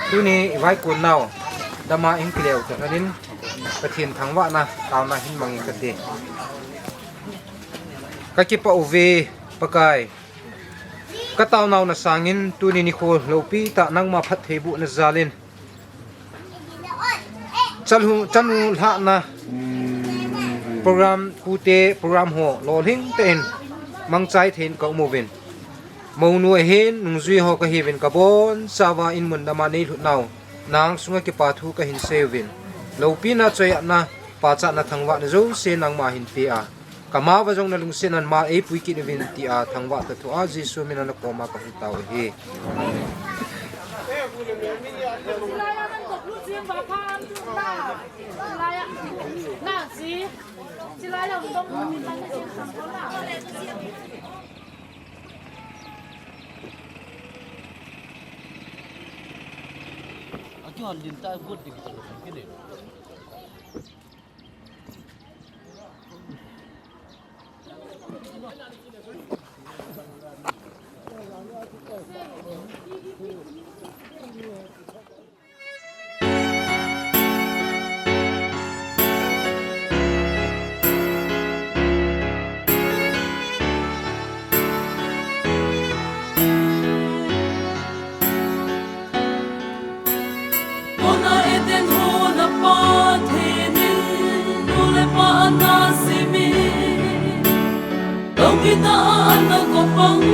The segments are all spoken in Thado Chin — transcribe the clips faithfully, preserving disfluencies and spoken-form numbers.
Tuni i vaikon nau dama in kileu ta hanin Pathen thangvahna taona hin mangin kati. Ka kipah uve Pakai. Ka taonau na sangin tuni nikho loupi tah nangma phattheibohna jalin chanu, chanu lhahna program, pute program ho lolhing tah in mangchai thei in ka um uvin. Mounu ahin, nungjui ho ka hiuvin, ka bonchauva in mun dama nei lhut nau, nang sunga kipa thu ka hin sei uvin. Loupina choiatna, pachatna thangvahna jouse nangma hin pe a. Ka ma uva jong na lungsetnan mal ei pui kit uvin tia thangvah tah thu a Jesu mina na koma ka hung tao ahi. Pita ana go pang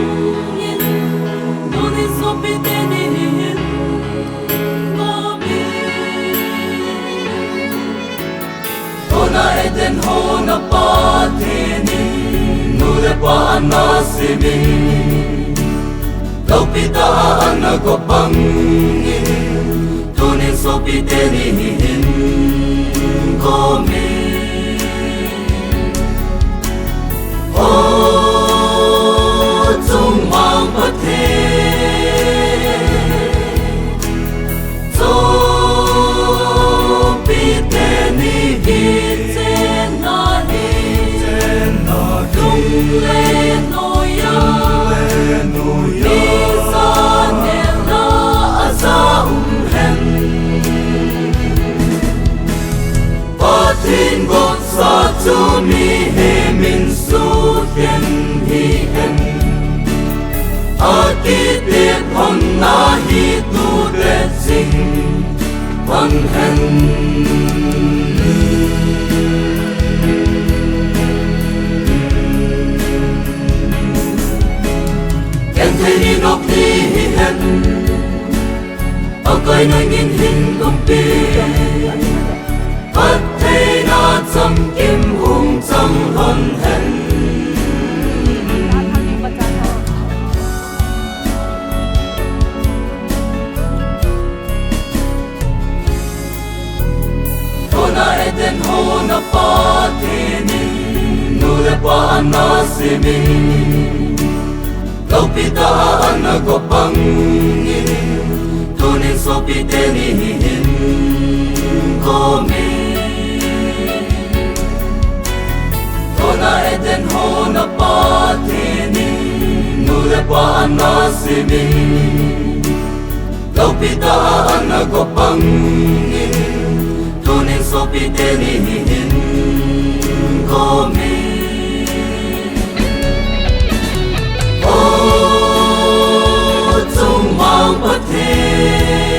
in, tunin sopi teni hin go mi. Tuna Eden hon a Pathen in nu le pa ana semin, lopi tah a ana go pang in, tunin sopi teni hin go mi. O chungmang Pathen, sopi teni hin chenna hi, chenna hi, lung le noiya, lung le noiya, mi sa nel la a sa um hen. Pathen gonsa chu mihem in suhkhen hih hen. Akitep hon na hi tute ching hon hen. Genthei ni nok ni hih hen. Pakai nangin hin umpi, phattheina chamkim hung chang lhon hen. Tuna Eden hon a Pathen in nu le pa ana semin, lopi tah a ana go pang in, tunin sopi teni hin go mi. Tuna Eden hon a Pathen in nu le pa ana semin, lopi tah a ana go pang in, tunin sopi teni hin go mi. O chungmang Pathen.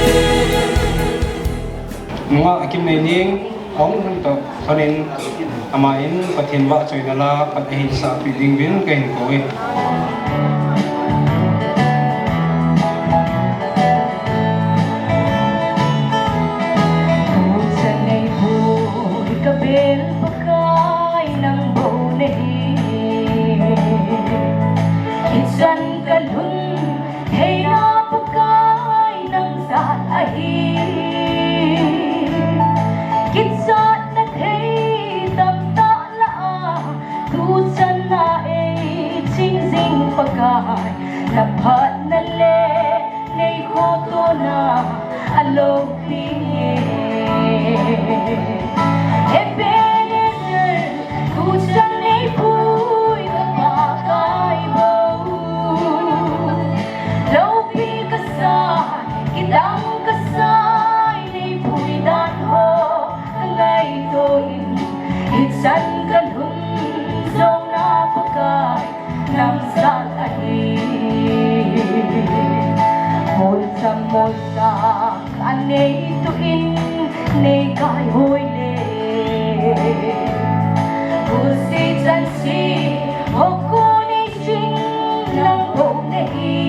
Nungah Kimneining, ong to, panin, ama in Pathen vahchoina la phat ahin sahpeh ding uvin kahin kou e. Tuchan neipui kabel Pakai nang bou nahi. Hichan kalhun theina Pakai nang jal ahi. Kichatna thei tamtah lah a, tuchan a eiching jing Pakai, na phatna le neikhohna aloupi e. Ebenezer, tuchan neipui ka Pakai bou. Loupi kasah, kidang kasah, neipui dan ho kangaito in, hichan kalhun jouna Pakai nang jal ahi. Molcham molchang anei tuin, neikai hoi le, khosih chansih ho kon eiching nang bou nahi.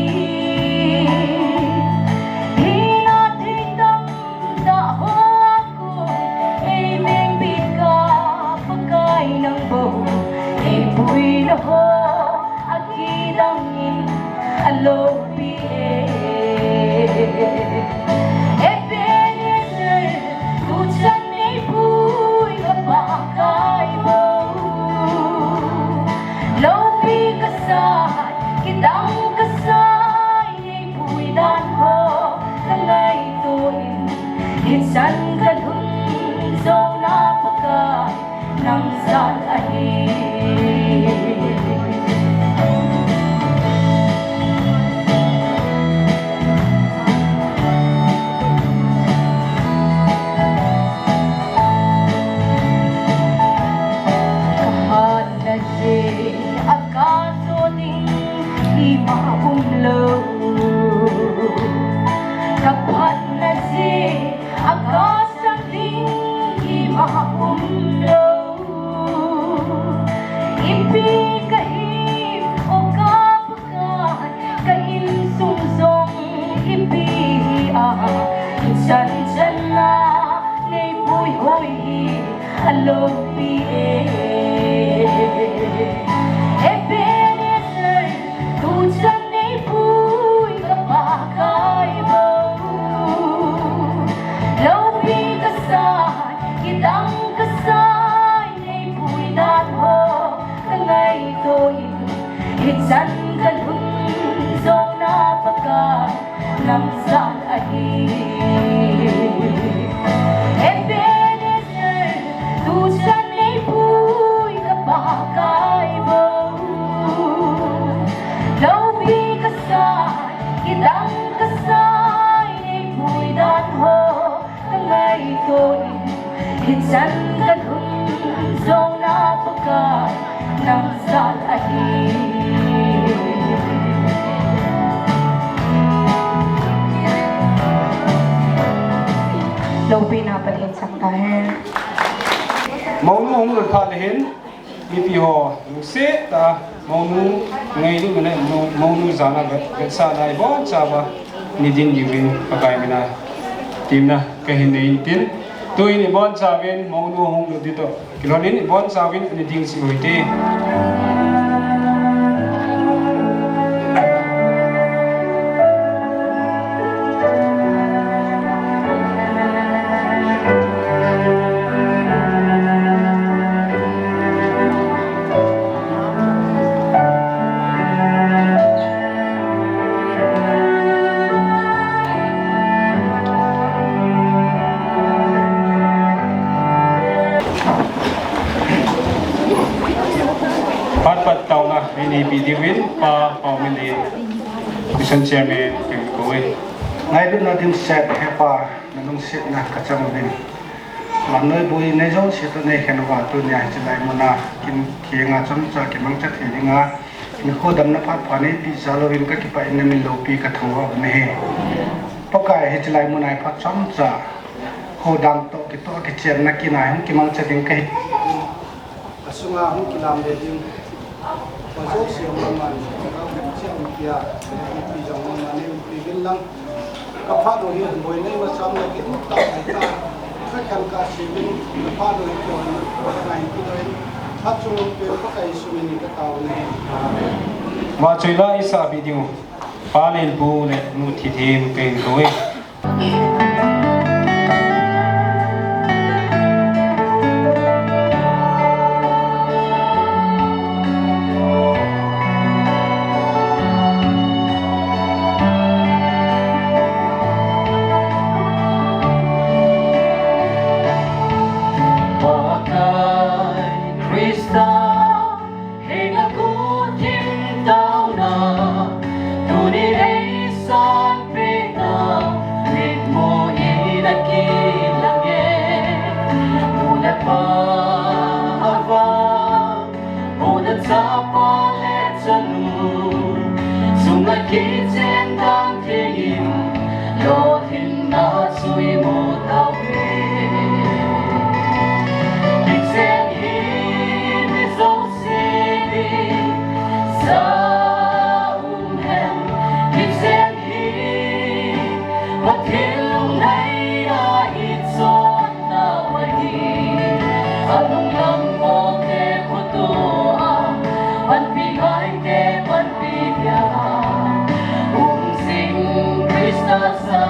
Hina thei tamtah ho a kon eibengpi ka Pakai nang bou, eipuina ho akidang in aloupi e. Ebenezer, tuchan neipui ka Pakai bou. Loupi kasah, kidang kasah, neipui dan ho kangaito in, hichan kalhun jouna Pakai nang jal ahi. Hichan kalhung jona Pakai nang jal ahi. Ebenezer, tuchan neipui ka Pakai bou. Loupi kasai, kidang kasai, neipui dan ho. Ka ngaito in, hichan kalhung jona Pakai nang jal ahi. Loupina Pathen chang tahen. Mounu hung lut phat le hin, mipi ho lungset tah a, mounu ngailutna le mo-, mounu jana vetsahna ibonchauva nei ding diuvin Pakai mina temna kahin nei in tin. Tuin ibonchauvin mounu hung lut ding toh kilhon in ibonchauvin nei ding sih uhite. Phat phat taona nei peh diuvin Pa Paominlin, Mission Chairman, kahin kou e. Ngailutna dimset Hepa, nalungsetna kachang uvin. Lamnoi boi nei jouse toh nei khen uva tunia hiche lai muna kin kienga chomcha kimangcha thei dinga hinkho damna phat pha nei peh jal uvin kakipah in namin loupi kathangvah u ahi. Pakai hiche lai muna phat chomcha kho dang toh kitoh kichenna kina hung kimangcha ding kahi. Asunga hung kilam le ding. Pa jouse mama, ka pi jong mama nei umpi uvin lang. Ka phat u hi boi nei macham le kitoh tah mai ta. Ka khan ka sibin, ka phat u hi kon, ka ngai ki doi. Phat chung um pe Pakai Jesu min in ka tao nahi. Amen. Vachoi la isah peh diu. Pa Lenpu le Nu Thithem kahin kou e. Pakai Christa, Henga kut in taona, tuni eisan pehna, mitmu in akilang e. Nu le pa avang, nu le chapa le chanu, sunga kichen dan thei in, lolhinna chu imu tauve. Kichen hi mi jouse ding sa um hen, kichen hi Pathen lungngaina i chonna ahi. Alunglam mote khoto a, panpi ngaite panpi dia, um jing Christa sa.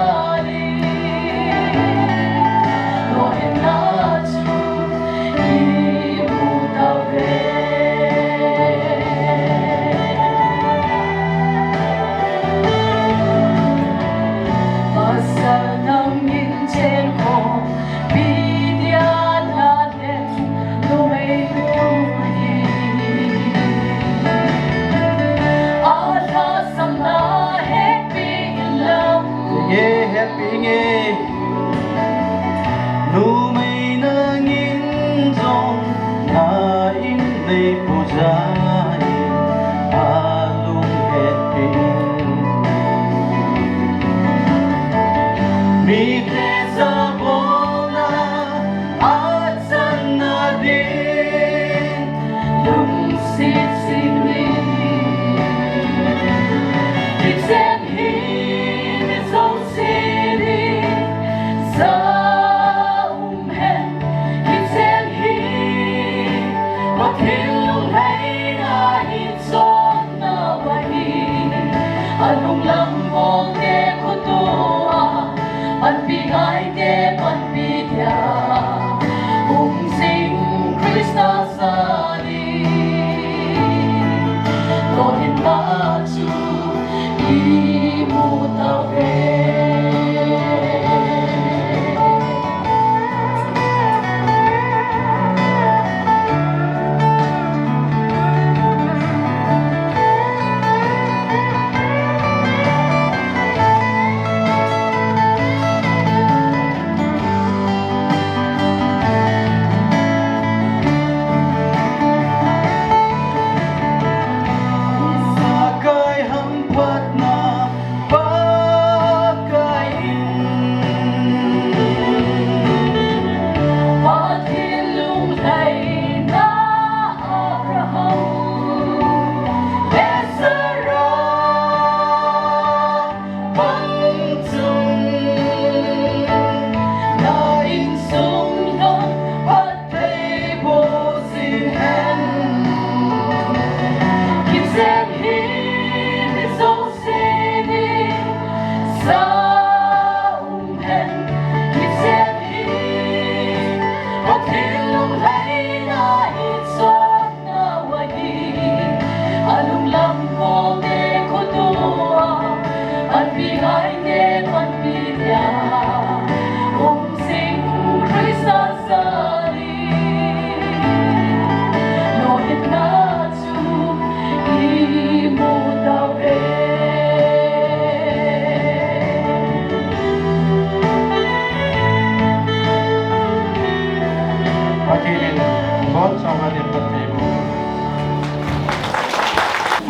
Pathen in abonchauvin phattheiboh.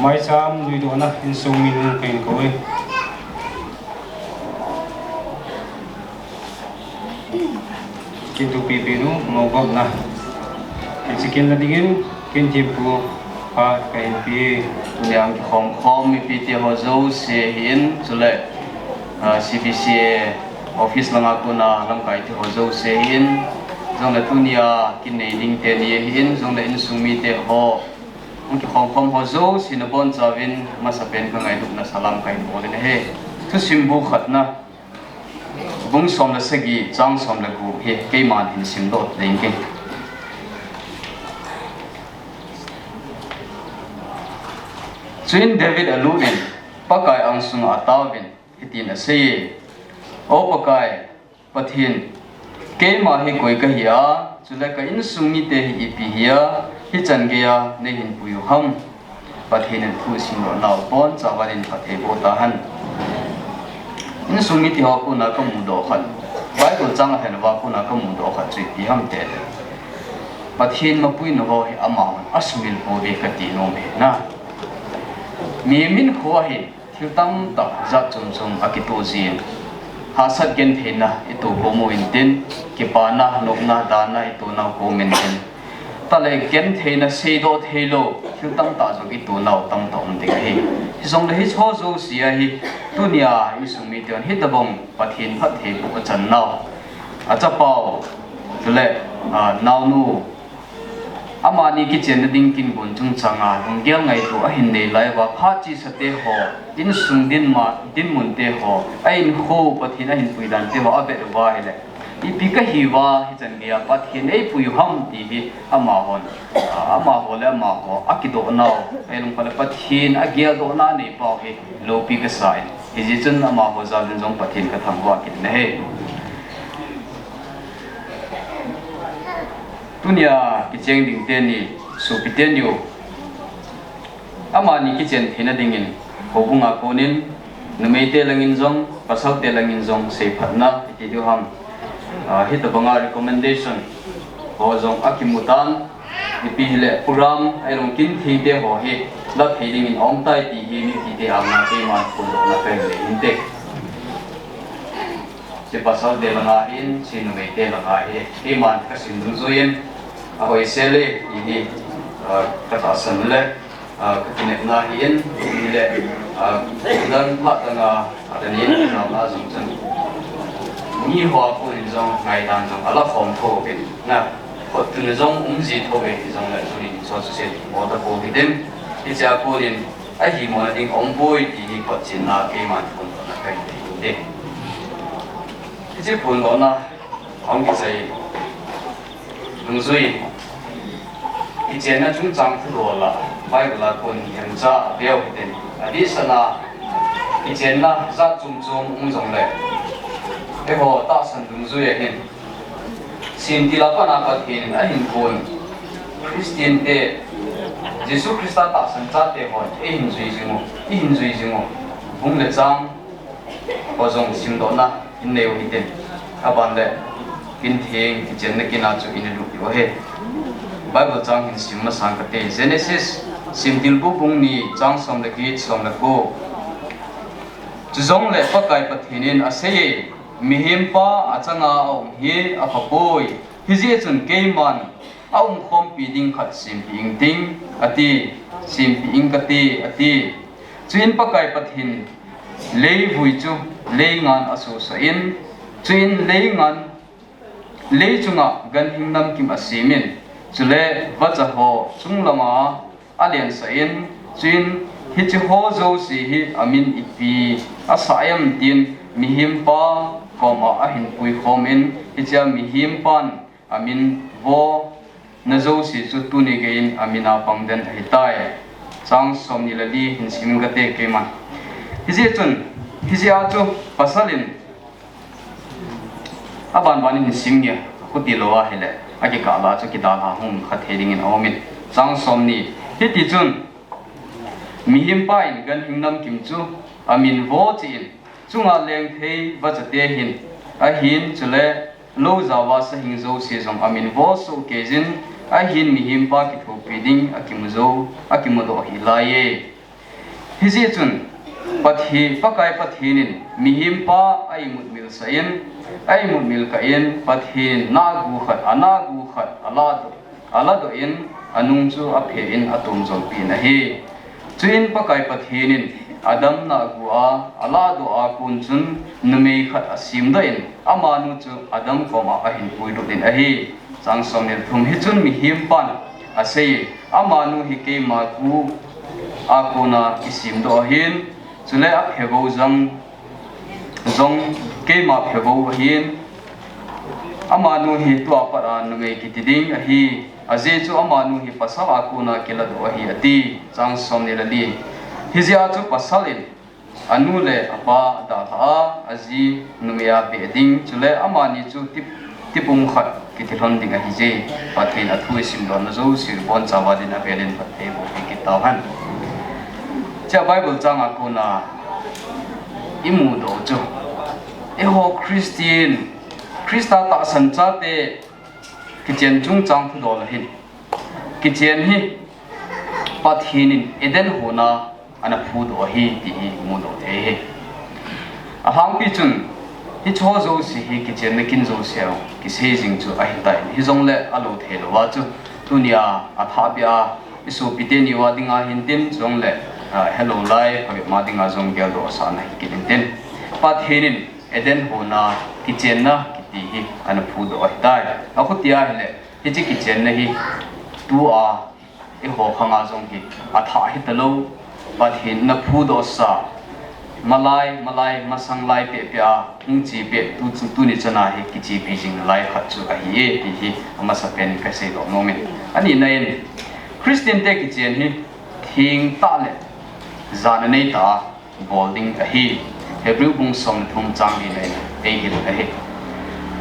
Maicham nuidohna insung minu kahin kou e. Kin thupi peh nu, mougopna. Kin sekin la dingin, kin thempu, phat kahin pe. Tunia kikhom khom mipite ho jouse hin, chule, ah, C B C A office langa kona lamkai te ho jouse hin, jongle tunia kin nei ding teni hin, jongle insung mite ho, hung kikhom khom ho jouse nabonchauvin, masapen ka ngailutna salam kahin bol in ahi. Thusim bu khatna. Bung som le sagi, chang som le gup hi keiman hin simdoh ding ahi. Chuin David alut in, Pakai angsunga ataovin, hitin aseiye, O Pakai, Pathen, keima hi koi kahi a, chule ka insung mite hi ipi hia, hichan geiya neihin pui u ham? Pathen in thusim lohnau abonchauvin phattheiboh tahen. Insung mite ho kona kamudoh khat, Bible chang alhen uva kona kamudoh khat chu ipi ham itile, Pathen mapuina ho hi amahon asumil pouve kati nom e na. Mihem hinkho a hin thil tamtah jat chom chom akitoh jin, hahsat gentheina itoh khom u intin, kipana, nopna, dana itoh nau khom intin, tale gentheina seidoh theilou thil tamtah jong itoh nau tamtah um ding ahi. Hijongle hicheho jouse a hi, tunia insung mite hon hitobang Pathen phattheiboh achan nau, achapau, chule, ah, naonu, amani kichenna ding kin gon chungchanga lunggel ngaito ahin nei lai uva, phat chesa te ho, insung dinmun, dinmun te ho, a inkho Pathen ahin pui dan te ho avet uva ahile, ipi kahi uva hichan geiya Pathen eipui u ham ti hi amahon, ah, amaho le amaho akidoh nau, ahilou le Pathen ageldohna anei pau hi loupi kasa in. Hijeh chun amaho jal in jong Pathen kathangvah kit in ahi. Tunia kicheng ding teni, sopi teni u, amani kichen theina dingin, houbunga konin, numeite langin jong, pasalte langin jong, seiphatna iti diu ham, ah, hitobanga recommendation ho jong akimu tan, ipi hile program, ahilou le kin thengte ho hi la thei dingin aum tai ti hi mipite anga keiman phondohna kahin nei inte. Hiche pasalte langa hin, hiche numeite langa hi, keiman kasim dungjuiyin, ahoisel e ti hi, ah, katahsan le, ah, kakinepna ahin, hile, ah, dan phat danga, ah, atanin, ah, jong chun, miho a konin jong ngaidan jong ala khom thou vin na, khotun jong um ji thou ve, hijongle tuni in so chu se mo tapou hitin, hichea konin, ahimona ding aumpoi ti hi khotchenna keiman phondohna kahin nei inte. Hiche phondohna ahung kichai dungjui, kichenna chungchang thudol a, Bible a kon themcha aveu hitin, adihsana Kichenna jat chom chom um jongle, eiho tahsan dungjuia hin, semtil a pat a Pathen in ahin kon Christian te, Jesu Christa tahsan chate hon eihin jui jing u, eihin jui jing u, bung le chang ho jong simdohna in nei u hitin, aban le kin theng kichenna kin a chu in lut diu ahi. Bible chang hin sim masang kate, Genesis semtil bu bung ni chang som le get, som le ko. Chujongle Pakai Pathen in aseiye, mihem pa achanga aum hi aphapoi. Hijeh chun keiman aumkhompi ding khat sempeh inting, ati, sempeh ing kate, ati. Chuin Pakai Pathen leivui chu leingan asosah in, chuin leingan, lei chunga ganhing namkim asemin, chule vacha ho chunglama alensah in, chuin hiche ho jouse hi amin ipi asah em tin mihem pa koma ahin puikhomin, hichea mihem pan amin vo na jouse chu tuni geiyin amin a pang den ahitai. Chang somni le li hin sim kate keiman. Hijeh chun, hijeh a chu pasal in aban ban in hin sim nge, khuti lou ahile, akikah lah a chu kidalha hung kha thei dingin aumin. Chang somni, hitichun mihem pa in ganhing namkim chu amin vo cheh in, chunga lengthei vachate hin, ahin chule lou jaova sahing jouse jong amin vo soh keiyin, ahin mihem pa kithopi ding akimu jou, akimudoh hih laiye. Hijeh chun, Pathe-, Pakai Pathen in mihem pa a imutmilsah in, a imutmil kah in, Pathen in nahgu khat, anahgu khat aladoh, aladoh in, anung chu aphe in atomjolpeh in ahi. Chuin Pakai Pathen in Adam nahgu a aladoh a kon chun numei khat asemdoh in, amanu chu Adam koma ahin puilut in ahi. Chang somni le thum, hichun mihem pan aseiye, amanu hi keima gu a kona kisemdoh ahin, chule aphe vo jong, jong keima phe vo ahin, amanu hi tua pat a numei kiti ding ahi, ajeh chu amanu hi pasal a kona kiladoh ahi, ati. Chang somni le li, hijeh a chu pasal in anu le apa dalha a, aji numei a beh ding, chule amani chu tip-, tipum khat kiti lhon ding ahije. Pathen athu isimdohna jouse bonchauva din avelin phatthei boh peh kit tauhen. Hiche Bible chang a kona imudoh chu, eiho Christian, Christa tahsan chate kichen chungchang thudol ahin, kichen hi Pathen in Eden hon a ana phudoh ahi ti hi mudoh thei ahi. Alhangpi chun, hicheho jouse hi kichenna kin jouse a kisei jing chu ahitai. Hijongle alou thei louva chu, tunia athahbeh a, isopi teni uva dinga hintin, chujongle, ah, helou lai, phabep ma dinga jong geldoh asahna hi kit intin, Pathen in Eden hon a kichenna kiti hi ana phudoh ahitai. Akhutia ahile, hiche kichenna hi tua eiho khanga jong hi athah hitalou, Pathen in aphudohsa, malai, malai, masang lai pehpeh a hung che peh, tu chu, tuni chana hi kichepi jing nalai khat chu ahiye ti hi amasapen in kaseidoh nomin. Anina in, Christian te kichen hi thengtah le jana neitah a bol ding ahi. Hebrew bung som le thum chang lina in eihil ahi.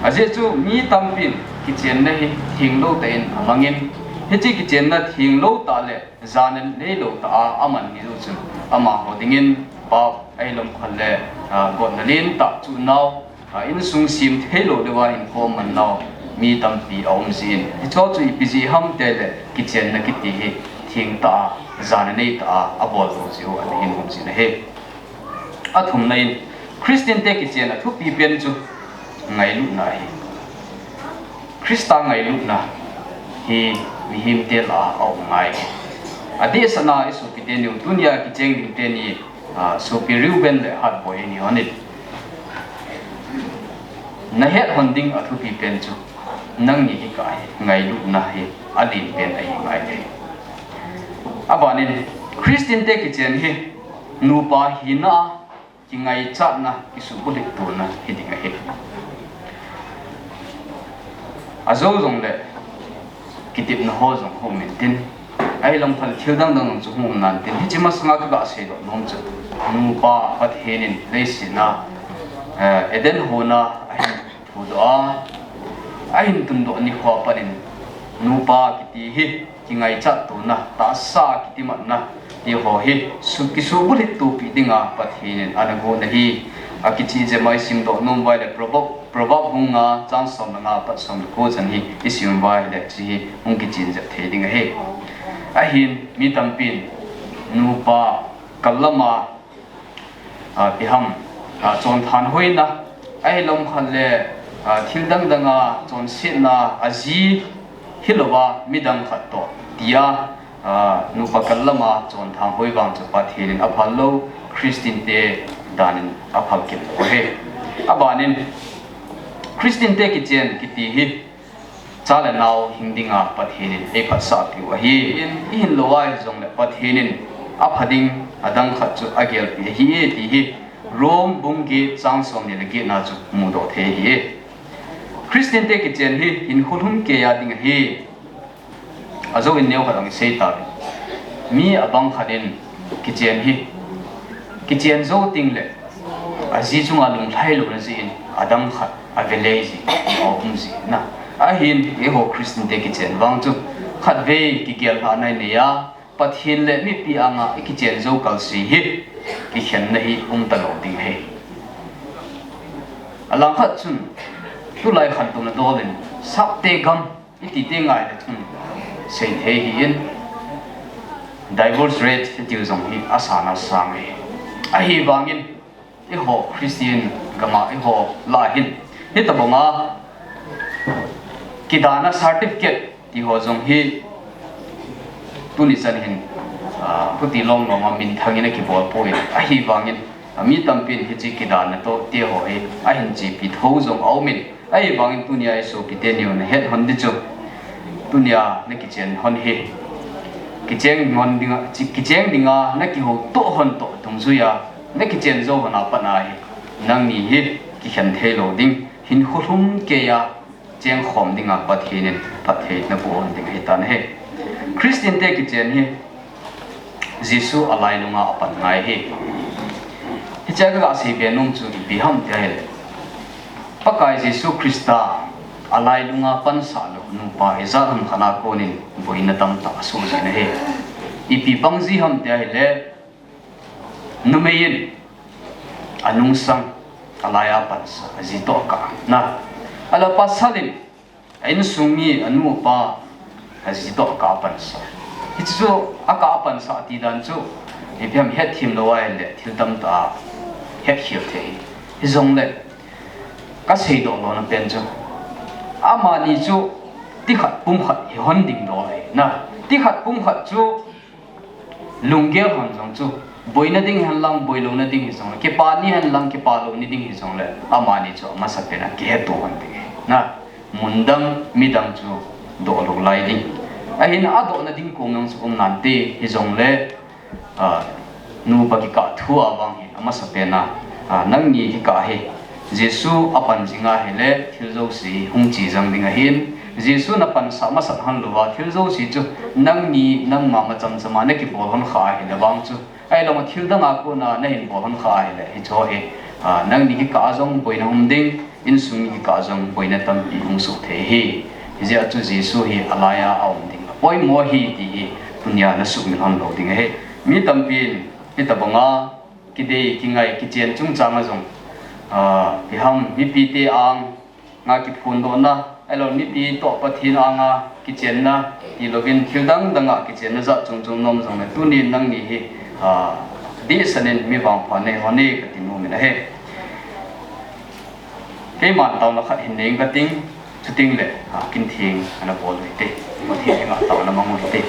Ajeh chu mi tampin kichenna hi thenglou tah in amangin, hiche kichenna thenglou tah le jana neilou tah a aman mijou chun, amaho dingin pap ahilou khole, ah, gotna lentah chuh nau, ah, insung sem theilou leuva hinkho man nau mi tampi aum jin. Hicheho chu ipi jeh ham tile, kichenna kiti hi thengtah a, jana neitah a, abol lou jeh u ana hin um jin ahi. Athumna in, Christian te kichen a thupi pen chu ngailutna ahi. Christa ngailutna hi mihemte lah a aum ngai. Adehset na isopi teniu, tunia kicheng ding teni, ah, sopi Reuben le Hatboi ni hon in, nahet hon ding athupi pen chu, nangni hikah hi ngailutna hi alen pen ahi ngai. Abanin, Christian te kichen hi nupa hina a kingaichatna, kisuhbulhit tona hiding ahi. Ajou jongle, kitepna ho jong hung um intin, Ahilou khat thil dang dang chu hung um nan tin, hiche masanga kaga seidoh nom chu, nupa Pathen in leiset a, eh, Eden hon a ahin phudoh a, ahin tundoh nikho a pat in nupa kiti hi kingaichat tona, tahsa kitimatna ti ho hi su, kisubulhit topi dinga Pathen in ana gon ahi. Akichih jep a isimdoh nom uva ahile Proverb, Proverb bung nga chang som le nga apat som le ko chan hi isim uva ahile hiche hi hung kichen jep thei ding ahi. Ahin mi tampin nupa kal lama, ah, ipi ham, ah, chonthanhoina, ahilou khat le, ah, thil dang danga chonsetna, aji hilouva midang khat toh tia, ah, nupa kal lama chonthanhoi vang chu Pathen in aphal lou, Christian te dan in aphal kit lou ahi. Abanin Christian te kichen kiti hi cha le nao hing dinga Pathen in eiphatsah piu ahi. In, ihin lou ahi jongle Pathen in apha ding adang khat chu agelpeh ahi e ti hi Rome bung get chang som ni le get na chu mudoh thei ahi e. Christian te kichen hi hinkho lhumkeiya ding ahi. Ajou in neo khat hung sei tauvin. Mi abang khat in kichen hi, kichen jou tengle aji chunga lunglhai louna jeh in adang khat avelei ji, aum ji na. Ahin eiho Christian te kichen vang chu khatvei kigellhahna inei a, Pathen le mipi anga ikichen jou kalse hi kikhenna hi um talou ding ahi. Alangkhat chun tulai khantouna dol in sapte gam iti teng ahile chun seithei ahin, divorce rate itiu jong hi asang asang ahi. Ahivangin eiho Christian gama eiho lah hin hitobanga kidana certificate ti ho jong hi tuni chan hin, ah, khuti long long a minthang in akibol poi. Ahivangin, ah, mi tampin hiche kidana toh ti ho hi ahin chepi thou jong aumin, ahivangin tunia isopi teni ho nahet lhon ding chu, tunia nakichen lhon hi kicheng lhon dinga, chi-, kicheng dinga nakihoutoh lhon toh dungjuiya nakichen jou lhon a pat ahi. Nangni hi kikhen thei lou ding, hinkho lhumkeiya chengkhom dinga Pathen in phattheina boh lhon ding ahitan ahi. Christian te kichen hi Jesu alailunga apan ngai ahi. Hichea kaga seibe nom chu ipi ham tia ahile, Pakai Jesu Christa alailunga pansah lou nupa ijat ham khat a konin boina tamtah asoh jin ahi. Ipi bang ji ham tia ahile, numei in anungsang alaiya pansah, aji toh akah na. Ahilou pasal in a insung mi anu apa aji toh akah pansah. Hichu akah pansah ti dan chu ipi ham hetthem lou ahile thil tamtah hetkhel thei. Hijongle kaseidoh lona pen chu amani chu tikhat pumkhat hi hon ding dol ahi na. Tikhat pumkhat chu lunggel lhon jong chu, boina ding hen lang, boilouna ding hijongle, kipa ni hen lang, kipa lou ni ding hijongle, amani chu amasapen a kiheto lhon ding ahi na. Mun dang, midang chu doh lou lai ding. Ahin adohna ding kom jong chu um nante hijongle, ah, nupa kikah thu a vang hi amasapen a, ah, nangni kikah hi Jesu apan jing ahile thil jouse hung che jang ding ahin, Jesu napansah masat lhon louva thil jouse chu nangni nangma macham chama nakibol lhon kha ahile vang chu, ahilou thil danga kona nahin bol lhon kha ahile hicheho hi, ah, nangni kikah a jong boina um ding, insung mi kikah a jong boina tampi hung soh thei ahi. Hijeh a chu Jesu hi alaiya aum ding apoimo ahi ti hi tunia nasuhmil lhon lou ding ahi. Mi tampin hitobanga kidei, kingai, kichen chungchang a jong, ah, ipi ham, mipite anga kiphondohna, ahilou mipi toh Pathen anga kichenna tilouvin thil dang danga kichenna jat chom chom nom jongle tunin nangni hi, ah, dehset in mi vangpha neiho ne kati nom in ahi. Keiman taona khat hin nei inge kating, chutengle, ah, kin theng ana bol uhite. Pathen henga taona mang uhite.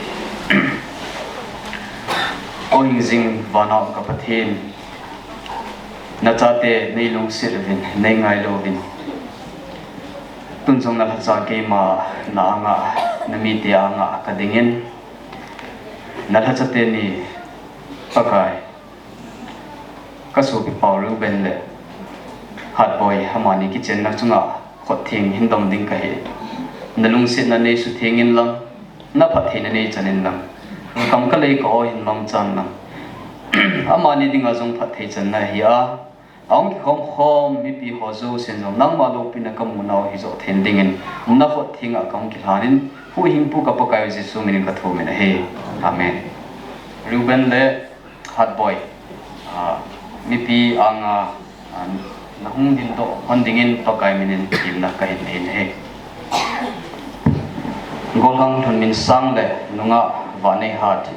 O hingjing vana um ka Pathen, nachate neilungset uvin, neingailou uvin, tun jong nalhacha keima na anga, namite anga kadingin, nalhacha teni Pakai, kasopi pau Reuben le Hatboi amani kichenna chunga khut theng hin dom ding kahi. Nalungsetna neisutheng inlang, naphattheina neichan inlang, Ka lei ka o hin mangchan lang. Amani dinga jong phatthei channa ahi a. Ahung kikhom khom mipi ho jousen jong nangma loupina kamu nau hijoh thei dingin, nakhut thenga kahung kilhan in, Huhhingpu ka Pakai Jesu minin kathum in ahi. Amen. Reuben le Hatboi, ah, mipi anga, ah, nahung dingdoh hon dingin Pakai minin temna kahin nei in ahi. Gollhang Lhunminsang le nungah Vahneihat,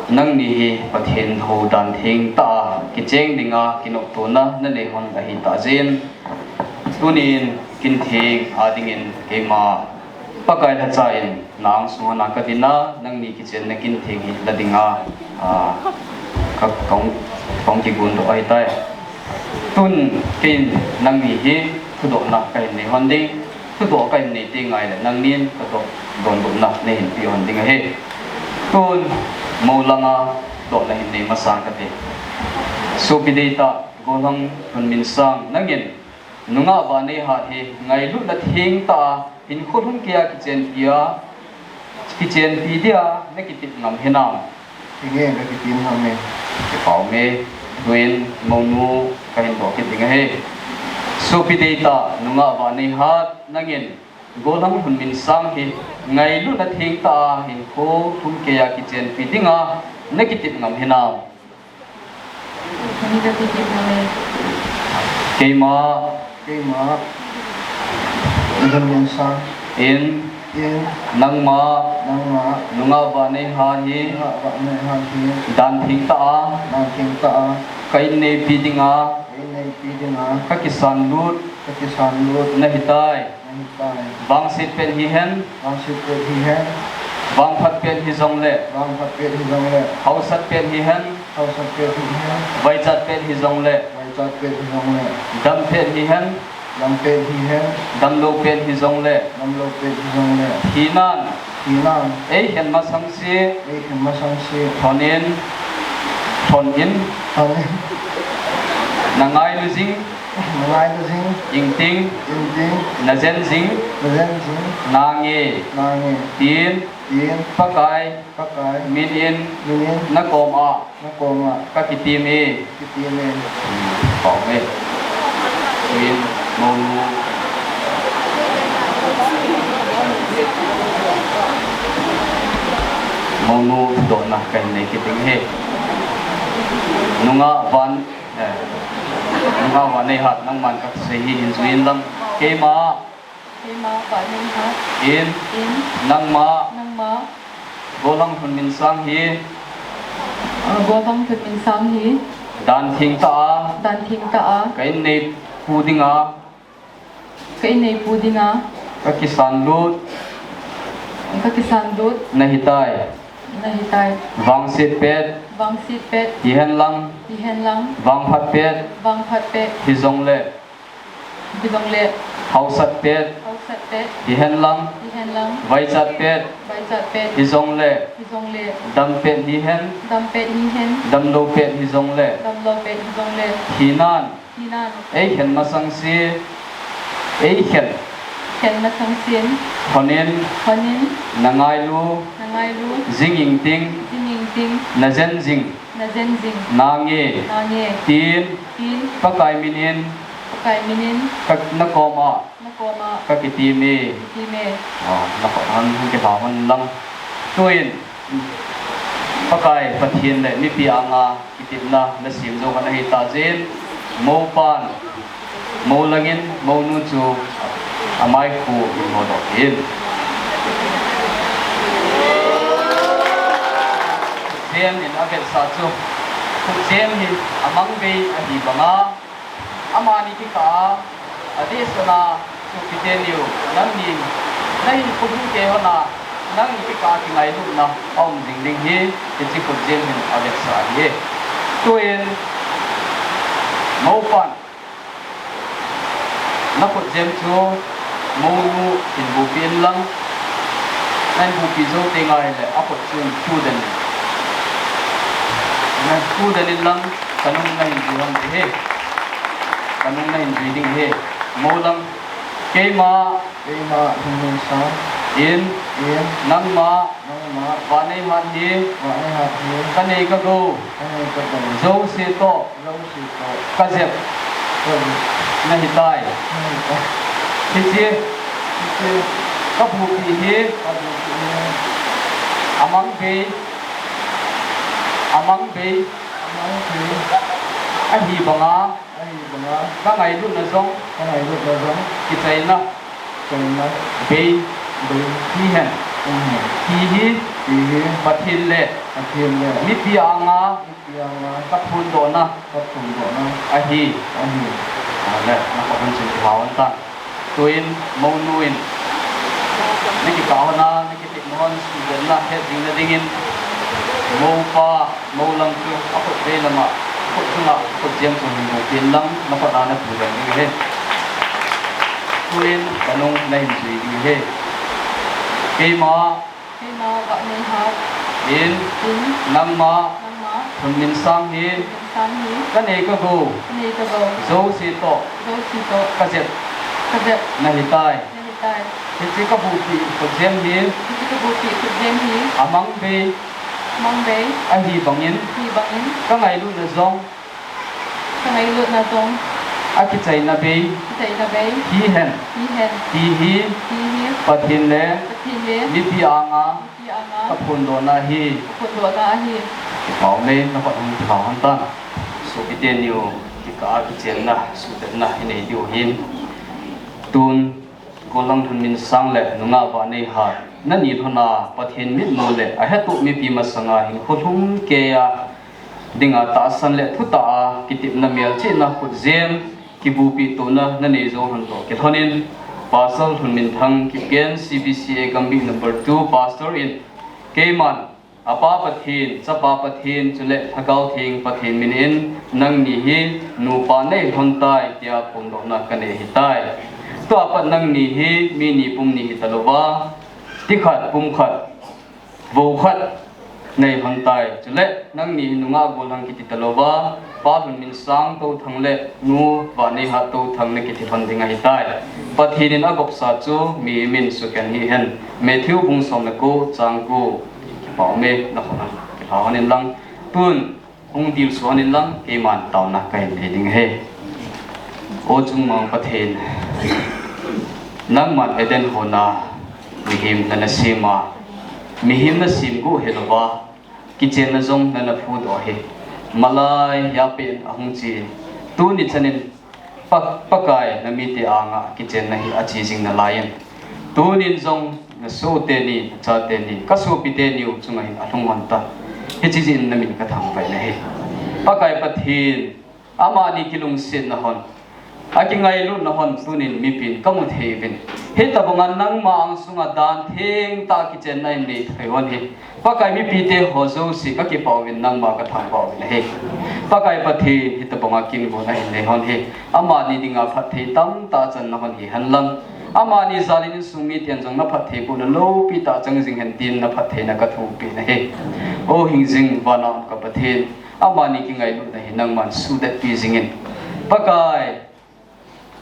nangni hi Pathen hou dan theng tah a kicheng dinga kinoptona nanei hon ahi tah jeh in, tunin kin theng a dingin keima Pakai lhacha in na angsunga ka dinga, nangni kichenna kin theng hi la dinga, ah, ka, kahung, kahung kigon doh ahitai. Tun keiin nangni hi thudohna kahin nei hon ding, thudoh kahin nei teng ngai le nangnin ka doh, donbutna nahin pe hon ding ahi. Tun mou langa dohna hin nei masang kate. Sopi deitah Gollhang Lhunminsang, nangin nungah Vahneihat hi ngailutna theng tah a hinkho lhumkeiya kichenpi a, kichenpi dia nakitep ngam hinam? Hinge, kakitep ngam e. Kipah e, tuin mounu kahin doh kit ding ahi. Sopi deitah nungah Vahneihat, nangin Gollhang Lhunminsang hi ngailutna theng tah a hinkho lhumkeiya kichenpi dinga nakitep ngam hinam? Keima. Keima. Lhunminsang. In. In. Nangma. Nangma. Nungah Vahneihat hi. Nungah Vahneihat hi. Dan theng tah a. Dan theng tah a. Ka inneipi dinga. Ka inneipi dinga. Ka kisan lut. Ka kisan lut. Nahitai. Nahitai. Vangset pet hihen. Vangset pet hihen. Vangphat pet hijongle. Vangphat pet hijongle. Hausat pet hihen. Hausat pet hihen. Vaichat pet hijongle. Vaichat pet hijongle. Dam pet hihen. Dam pet hihen. Damlou pet hijongle. Damlou pet hijongle. Hinan. Hinan. Eikhen masang se. Eikhen masang se. Thonin. Thonin. Thonin. Nangailu jing. Nangailu jing. Ingting. Ingting. Najen jing. Najen jing. Nange. Nange. Tin. Tin. Pakai. Pakai. Minin. Minin. Nakoma. Nakoma. Kakitem e. Kitem e. Kipah e. Tin. Mounu. Mounu dohna kahin nei kit ding ahi. Nungah Van Eh, nungah Vahneihat, nangman kasei hi hin jui in lang. Keima. Keima Vahneihat. In. In. Nangma. Nangma. Gollhang Lhunminsang hi. Ah, Gollhang Lhunminsang hi. Dan theng tah a. Dan theng tah a. Ka inneipu dinga. Ka inneipu dinga. Ka kisan lut. Ka kisan lut. Nahitai. Nahitai. Vangset pet. Vangset pet. Hihen lang. Hihen lang. Vangphat pet. Vangphat pet. Hijongle. Hijongle. Hausat pet. Hausat pet. Hihen lang. Hihen lang. Vaichat pet. Vaichat pet. Hijongle. Hijongle. Dam pet hihen. Dam pet hihen. Damlou pet hijongle. Damlou pet hijongle. Hinan. Hinan. Eikhen masang se. Eikhen. Khen masang sen. Thonin. Thonin. Nangailu. Nangailu. Jing ingting. Jing ingting. Najen jing. Najen jing. Nange. Nange. Tin. Tin. Pakai minin. Pakai minin. Ka, nakoma. Nakoma. Kakitem e. Kitem e. Ah, nakoma hin kipah hon lang. Tuin. Pakai Pathen le mipi anga kitepna nasem jou khat ahi tah jeh in, moupan, mou langin, mounu chu amai khu hin hodoh in. Jen in avetsah chu, jen hi amang bei ahi banga, amani kikah a, adeh sanga, chu kiti niu, nangni, nahin khum kei hon a, nangni kikah a kingailutna aum jing ding hi, hiche khutjem hin avetsah ahi. Tuin, moupan, nakhutjem chu, mounu hin bupi in lang, nahin bupi jou teng ahile, akhut chu thu den in. Nahin thu den in lang, kanung nahin jui hon ding ahi. Kanung nahin jui ding ahi. Mou lang. Keima. Keima Lhunminsang. In, in, nangma, nangma, vaneihat hi, vaneihat hi, kanei kagou, kanei kagou, jouse toh, jouse toh, kajep, kajep, nahitai, nahitai. Hiche, hiche, kabupi hi, kabupi hi, amang bei, amang bei, amang bei, ahi banga, ahi banga, kangailutna jong, kangailutna jong, kichaina, kichaina, bei, bei, hihen, hihen, hihi, hihi, Pathen le, Pathen le, mipi anga, mipi anga, kaphondohna, kaphondohna, ahi, ahi. Ale, nakhut hung chun kipa hon tan. Tuin, mounu in, nakikah hon a, nakitepna hon, suhbetna, hetjingna dingin, moupa, moulang chu, akhut vei lama, akhut chunga, akhut jeng chu hin bupin lang, nakhut a napuidam ding ahi. Tuin, kanung nahin jui ding ahi. Keima, keima Vaneihat in, in, nangma, nangma, Lhunminsang hi, Lhunminsang hi, kanei kagou, kanei kagou, jouse toh, jouse toh, kajep, kajep, nahitai, nahitai. Hiche kabupi khutjem hi, hiche kabupi khutjem hi, amang bei, amang bei, ahi bangin, ahi bangin, kangailutna jong, kangailutna jong, akichaina bei, kichaina bei, hihen, hihen, hihi, hihi, Pathen le, Pathen le, mipi anga, mipi anga, kaphondohna ahi, kaphondohna ahi. Kipa ume, nakhut hung kipa hon tan. Sopite niu, kikah a kichenna, suhbetna inei diu hin. Tun, Golhang Lhunminsang le nungah Vaneihat, nani lhona Pathen mitmu le ahetoh mipi masanga hinkho lhum keiya dinga tahsan le thutah a kitepna melchihna khutjem, kibupi tona nanei jou lhon toh kilhonin, Pastor Lhunminthang Kipgen, C B C A Gambih number two, Pastor in, keiman, Apa Pathen, Chapa Pathen, chule Lhagao Theng Pathen minin, nangni hi nupa nei lhon tai, tia phondohna kanei ahitai. Tua pat nangni hi mi ni pum ni hita louva, ti khat, pum khat, vou khat nei lhon tai. Chule, nangni hi nungah Golhang kiti ta louva, Pa Lhunminsang Touthang le Nu Vaneihat Touthang nakiti lhon ding ahitai. Pathen in agopsa chu mihem in sukhen hihen. Matthew bung som le ko chang ko. Kipa ume, nakhut a kilha hon in lang. Tun, hung dilsu hon in lang, keiman taona kahin nei ding ahi. O Chungmang Pathen, nangman Eden hon a mihem nana sem a, mihem nasem gu hilouva, kichenna jong nana phudoh ahi. Malai, hiapen ahung che. Tuni chanin Pa, Pakai, namite anga kichenna hi ache jing nalaiyin, tunin jong nasoh teni, nacha teni, kasopi teniu chunga hin alhung hon tan. Hiche jeh in namin kathangvah in ahi. Pakai Pathen, amani kilungsetna hon, akingailutna hon tunin mipin kamu thei uvin. Hitobanga nangma angsunga dan thengtah kichenna in nei thei hon hi. Pakai, mipite ho jouse kakipah uvin, nangma kathangvah uvin ahi. Pakai Pathen, hitobanga kingon ahin nei hon hi, amani dinga phatthei tamtah channa hon hihen lang, amani jal in insung miten jong naphattheibohna loupi tah chang jing hen tin naphattheina kathum peh in ahi. O hingjing vana um ka Pathen, amani kingailutna hi nangman suhdetpi jingin, Pakai,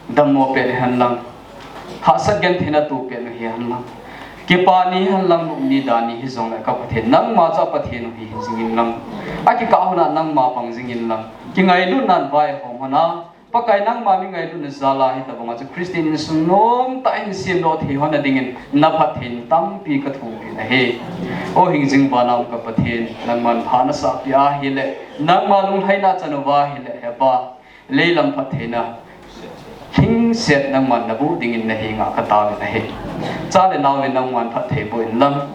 dammo peh in hen lang, hahsat gentheina toh peh in hihen lang, kipa ni hen lang, nop ni dan ni hijongle ka Pathen, nangma chu Pathen u hi jingin lang, akikah hon a nangma pang jingin lang, kingailutnan vaihom hon a, Pakai, nangma mi ngailutna jal a hitobanga chu Christian insung nomtah in semdoh thei hon a dingin naphatthei tampi kathum peh in ahi. O hingjing vana um ka Pathen, nangman pha nasah peh ahile, nangma lunglhaina chan uva ahile, he Pa, leilam phattheina lhingset nangman naboh dingin nahenga kataovin ahi. Cha le nao in nangman phatthei boh in lang,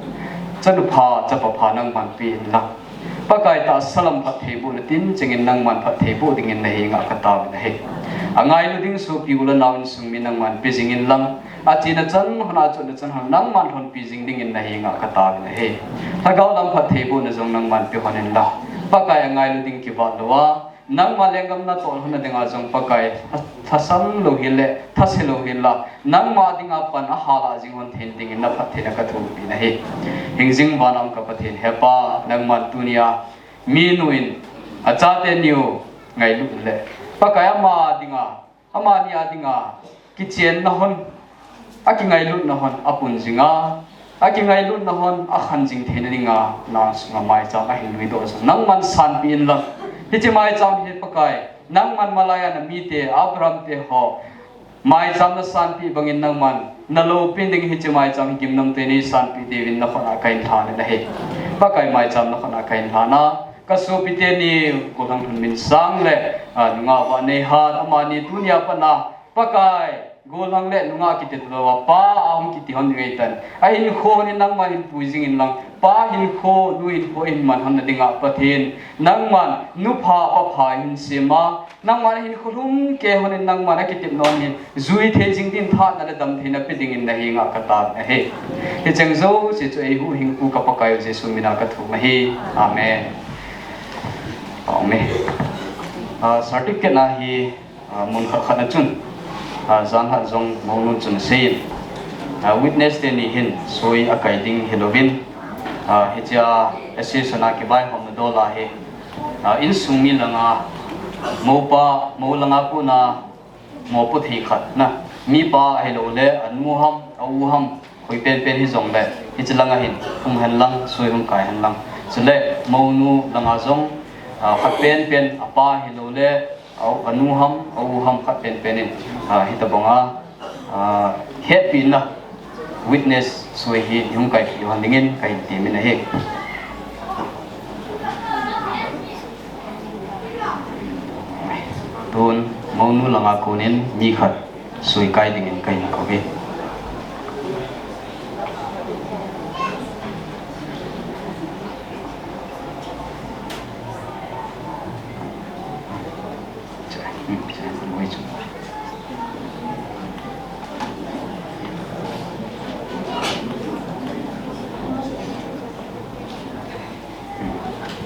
chanu pha, chapa pha nangman pe in lang, Pakai, tahsa lam phattheibohna tinchengin nangman phatthei boh dingin nahenga kataovin ahi. Angailu ding sopi u le nao insung mi nangman pe jingin lang, achena chan hon, achotna chan hon nangman lhonpi jing dingin nahenga kataovin ahi. Lhagao lam phattheibohna jong nangman pe hon in lang, Pakai, angailu ding kivat louva, nangma lenggam natol hon a dinga jong Pakai, thasam lou hile, thase lou hila, nangma dinga pan ahal a jing hon theina dingin naphattheina kathum peh in ahi. Hingjing vana um ka Pathen, he Pa, nangman tunia minu in achate niu ngailut le, Pakai, ama dinga, amani a dinga kichenna hon, akingailutna hon apun jinga, Akingailutna hon akhan jing theina dinga, na sunga maicham ahin luidoh jong nangman sanpeh in lang. Hiche maicham hi Pakai, nangman malaiya na mite, Abraham te ho maicham nasanpeh bangin nangman naloupina ding hiche maicham hi gimnamtah in neisanpeh diuvin nakhut a kahin lhan in ahi. Pakai, maicham nakhut a kahin lhan a, kasopi teni, Golhang Lhunminsang le, a, nungah Vaneihat, amani tunia pat a, Pakai, Golhang le nungah kiti lou a, Pa ahung kiti hon ding ahitan. Ahinkho hon in nangman hin pui jing in lang. Pa hinkho, nu hinkho hin man hon na dinga Pathen, nangman nupha, papha hin sem a, nangman ahinkho lhumkei hon in nangman akitepna hon hi jui thei jing din thahatna le damtheina pe dingin nahenga kataona ahi. Hicheng jouse chu eihuhhingpu ka Pakai u Jesu mina kathum ahi. Amen. Amen. Ah, certificate na hi, ah, mun khat khat na chun, ah, jan khat jong mounu chun seiyin, ah, witness teni hin soi akai ding hilouvin, ah, hichea association a kivaihomna dol a hi, ah, insung mi langa, moupa, mou langa kona mopo thei khat na, mipa ahilouleh anu ham, a-u ham, koi penpen hijongle, hiche langa hin hung hen lang, soi hung kai hen lang. Chule mounu langa jong, ah, khat penpen, apa hilouleh, a-u, anu ham, a-u ham, khat penpen in, ah, hitobanga, ah, hepina witness soi hi hung kaipeh hon dingin kahin temin ahi. Tun mounu langa konin mi khat soi kai dingin kahin kouve.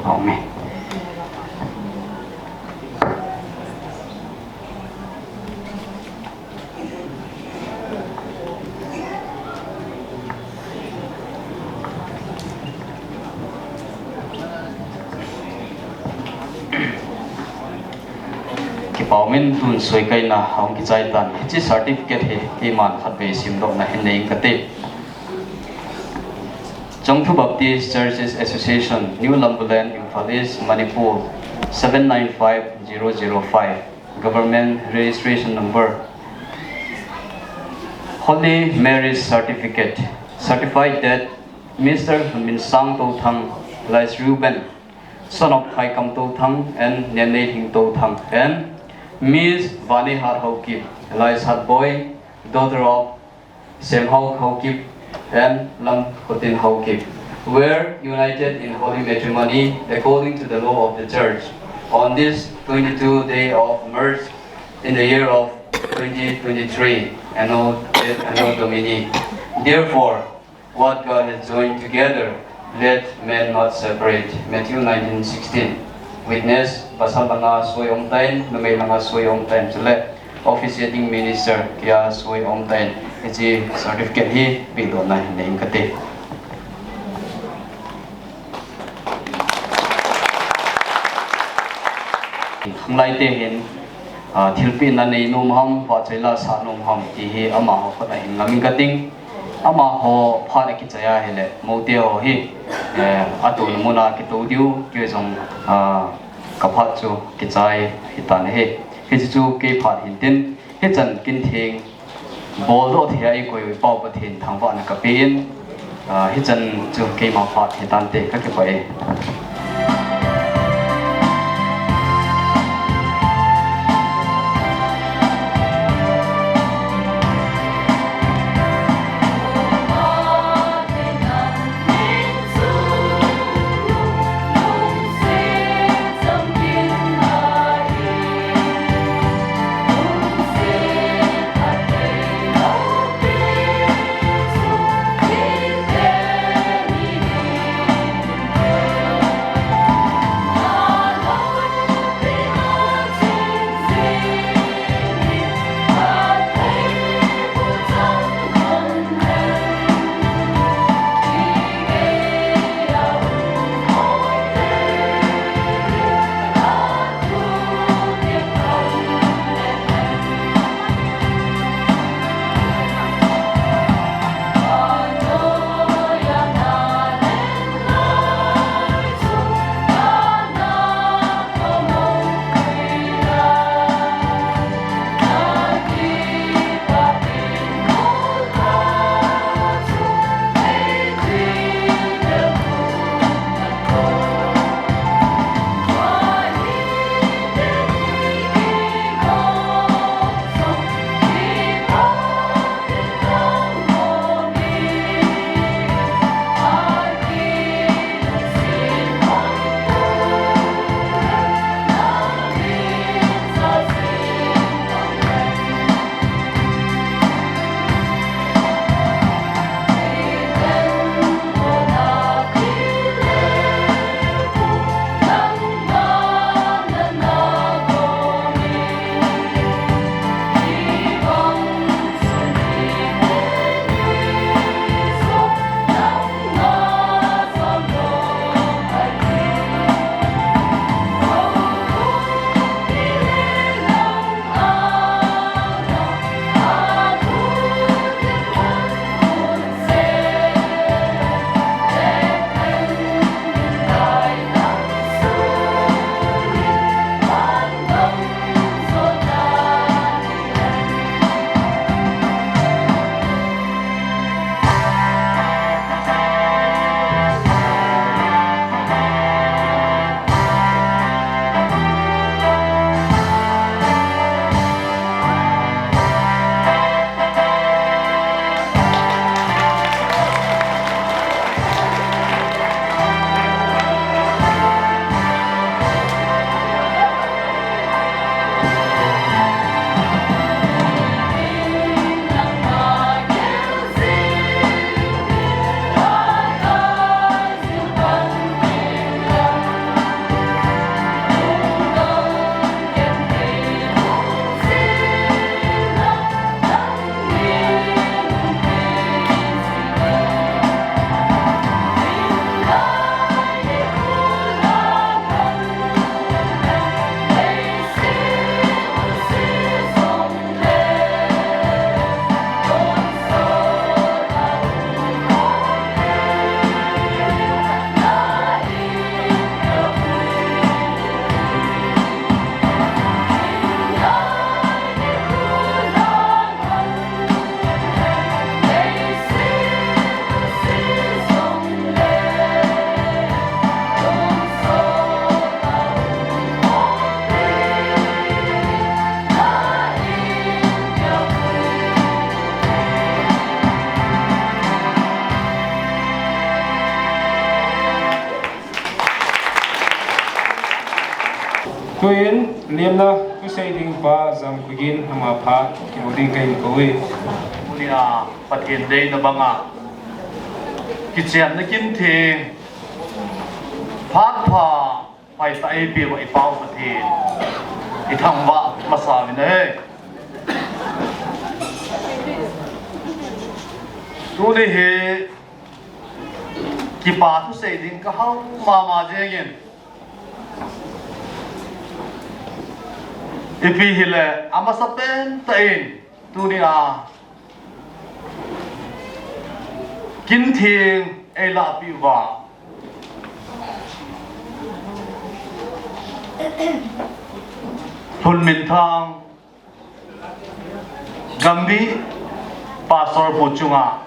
Amen. Kipa umin, tun soi kaina ahung kichai tan. Hiche certificate hi keiman khatvei simdohna hin nei inge kati. Chongthu Baptist Churches Association, New Lumberland, Imphal East, Manipur, seven nine five zero zero five. Government registration number. Holy marriage certificate. Certified that Mister Lhunminsang Touthang, alias Reuben, son of Thaikam Touthang and Nenneilhing Touthang, and Miss Vaneihat Haokip, alias Hatboi, daughter of Semhao Haokip and Lamkhotin Haokip, were united in holy matrimony according to the law of the church on this twenty-two day of March in the year of twenty twenty-three, Anno, Anno Domini. Therefore, what God has joined together, let man not separate. Matthew nineteen sixteen. Witness, pasal langa soi aum tan, numei langa soi aum tan, chule officiating minister kia soi aum tan, hiche certificate hi pedohna hin nei inge kati. Khanglai te hin, ah, thilpehna nei nom ham, vahchoi la sah nom ham, ti hi amaho khut a hin ngam inge kating. Amaho phat akichai ahile, moute ho hi, eh, atouna muna kitou diu, kei jong, ah, kaphat chu kichai hitan ahi. Hiche chu kei phat hintin, hichan kin theng boldoh thei a eikoi u i Pau Pathen thangvahna kapen, ah, hichan chu keima phat hitante, kakipah e. Tuin lemna thusei ding pa Jamkhogin ama phat kihou ding kahin kou e. Tunia Pathen deina banga kichenna kin theng phat pha phatah a eipeuva i Pa u Pathen i thangvah masa uvin ahi. Tuni hi kipa thusei ding kahao mama jengin, ipi hile amasapen tah in tunia kin theng eilahpeh uva Lhunminthang Gambih Pastor pu chunga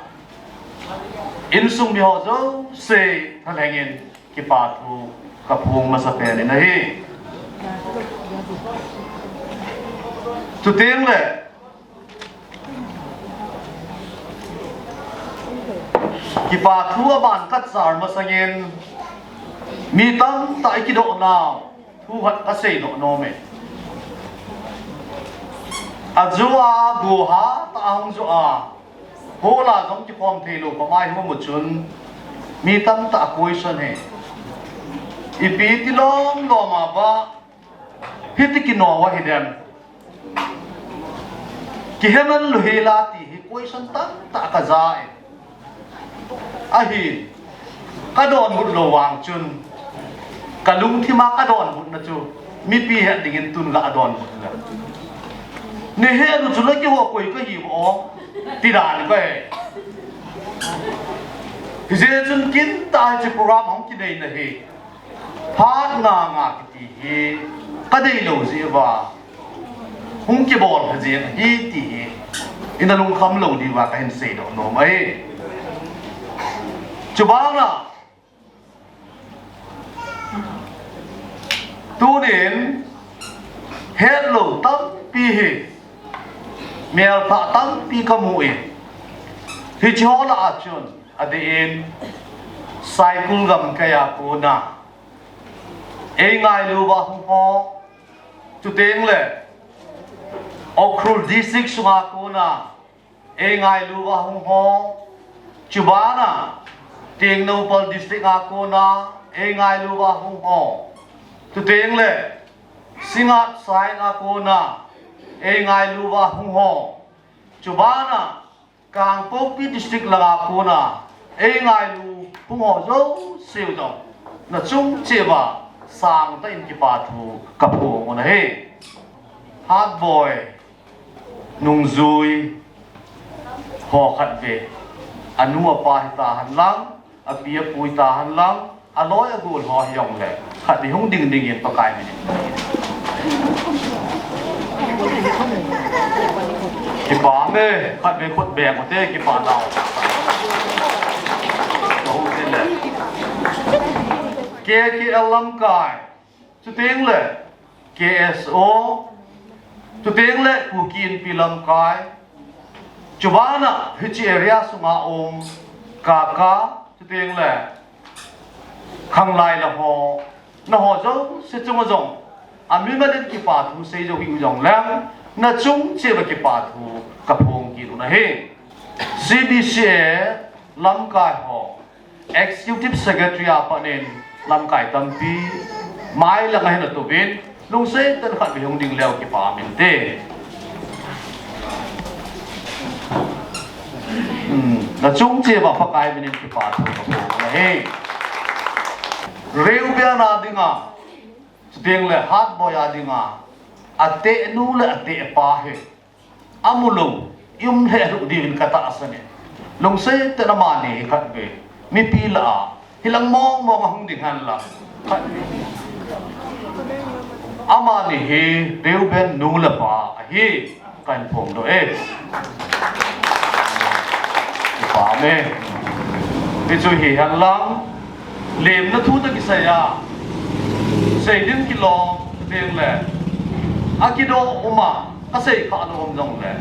insung miho jouse thalhengin kipa thu kaphong masapen in ahi. Chutengle kipa thu aban kachar masangin mi tamtah ikidohnau thu khat kasei doh nom e. Ajo a goha tah a hung jo a, hola jong kikhom theilou pamai hung mu chun mi tamtah a question e. Ipi ti lom lom a ba hiti kino a hidem, kiheman lou hela ti hi question tamtah kaja e. Ahi, kadonbut lou vang chun kalungthima kadonbutna chu mipi het dingin tun ga donbut le, neihet u chule keiho koi kahi o, ti dan kahi. Hijeh chun kintah hiche program hung kineina hi phat nga nga kiti hi kadeilou jeh uva hung kibol lha jeng ahi ti hi ina lungkham lou diuva kahin seidoh nom ahi. Chubana tunin hetlou tampi hi, melthah tampi kamu in, hicheho lah a chun adeh in Saikul gamkai a kona eingailu uva hung ho, chutengle Ukhrul District sunga kona eingailu uva hung ho, chubana Tengnoupal District a kona eingailu uva hung ho, chutengle Singngat Saikul a kona eingailu uva hung ho, chubana Kangpokpi District langa kona eingailu hung ho jouse u jong nachung cheh uva sangtah in kipa thu kaphong u ahi. Hatboi nungjui ho khatvei anu apa hitahen lang, api apu hitahen lang, aloi agol ho hijongle khatvei hung ding dingin Pakai minin kipah e. Khatvei khut beng ute, kipah nau. K K L lamkai, chutengle K S O, chutengle Kuki Inpi lamkai, chubana hiche area sunga um Kaka, chutengle khanglai la ho, naho jouse chunga jong amimal in kipa thu sei jou hiu jongleng, nachung cheh uva kipa thu kaphong kit u ahi. C B C A lamkai ho, Executive Secretary a pat in lamkai tampi mailang ahin atouvin, lungset tah in khatvei hung ding leu kipa minte. Hmm, nachung cheh uva Pakai minin kipa thu kaphong u ahi. Reuben a dinga, chutengle Hatboi a dinga, ateh nu le ateh pa hi amu lou, i um lheh lou diuvin katahsan e. Lungset tah in amani hi khatvei mipi lah a hilang mong mong a hung ding hen lang, khatvei amani hi Reuben nu le pa ahi, kahin phongdoh e. Kipah e. Hichu hihen lang, lemna thu toh kisai a sei ding kilom tengle akidoh um a, kasei kha lou um jongle,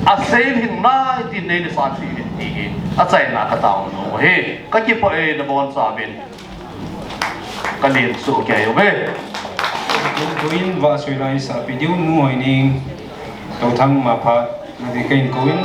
asei hing nai tin neina sanpeh uvin ti hi achaina katao nom u ahi. Kakipah e, nabonchauvin kalen soh kei uve. Tuin vahsoi la isahpeh diu Nu Hoining, Touthang Mapha, nati kahin kouvin.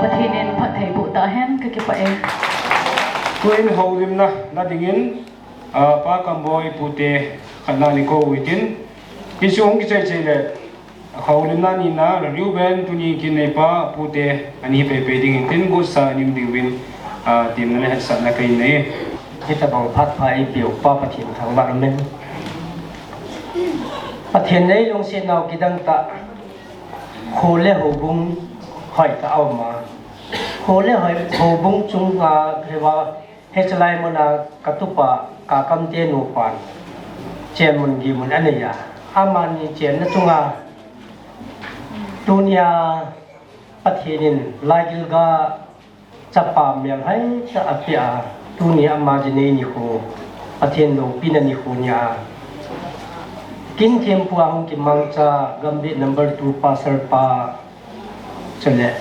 Pathen in phattheiboh tahen, kakipah e. Tuin houlimna na dingin, ah, Pa Kamboi, Pu Te, khatna ni kou hitin. Hichu hung kichai chai le, houlimna nina, Reuben, tuni kin neipa, Pu Te, ani peipei dingin tin gotsa ani um diuvin. A, temna le hetsahna kahin nei. Hitabang phat pha eipeupa Pathen thangvah umin. Pathen nei lungsetnau kidang tah. Kho le houbung hoitah a um a. Kho le hoi, houbung chunga hiva, hichelai muna katupa Kakam te nupan chenmun gihmun anei a. Amani chenna chunga tunia Pathen in Laigilgal chapa melhoi tah apeh a, tuni ama jinei nikho, Pathen loupina nikho nia. Kin Thempu a hung kimangcha Gambih number two pastor pa, chule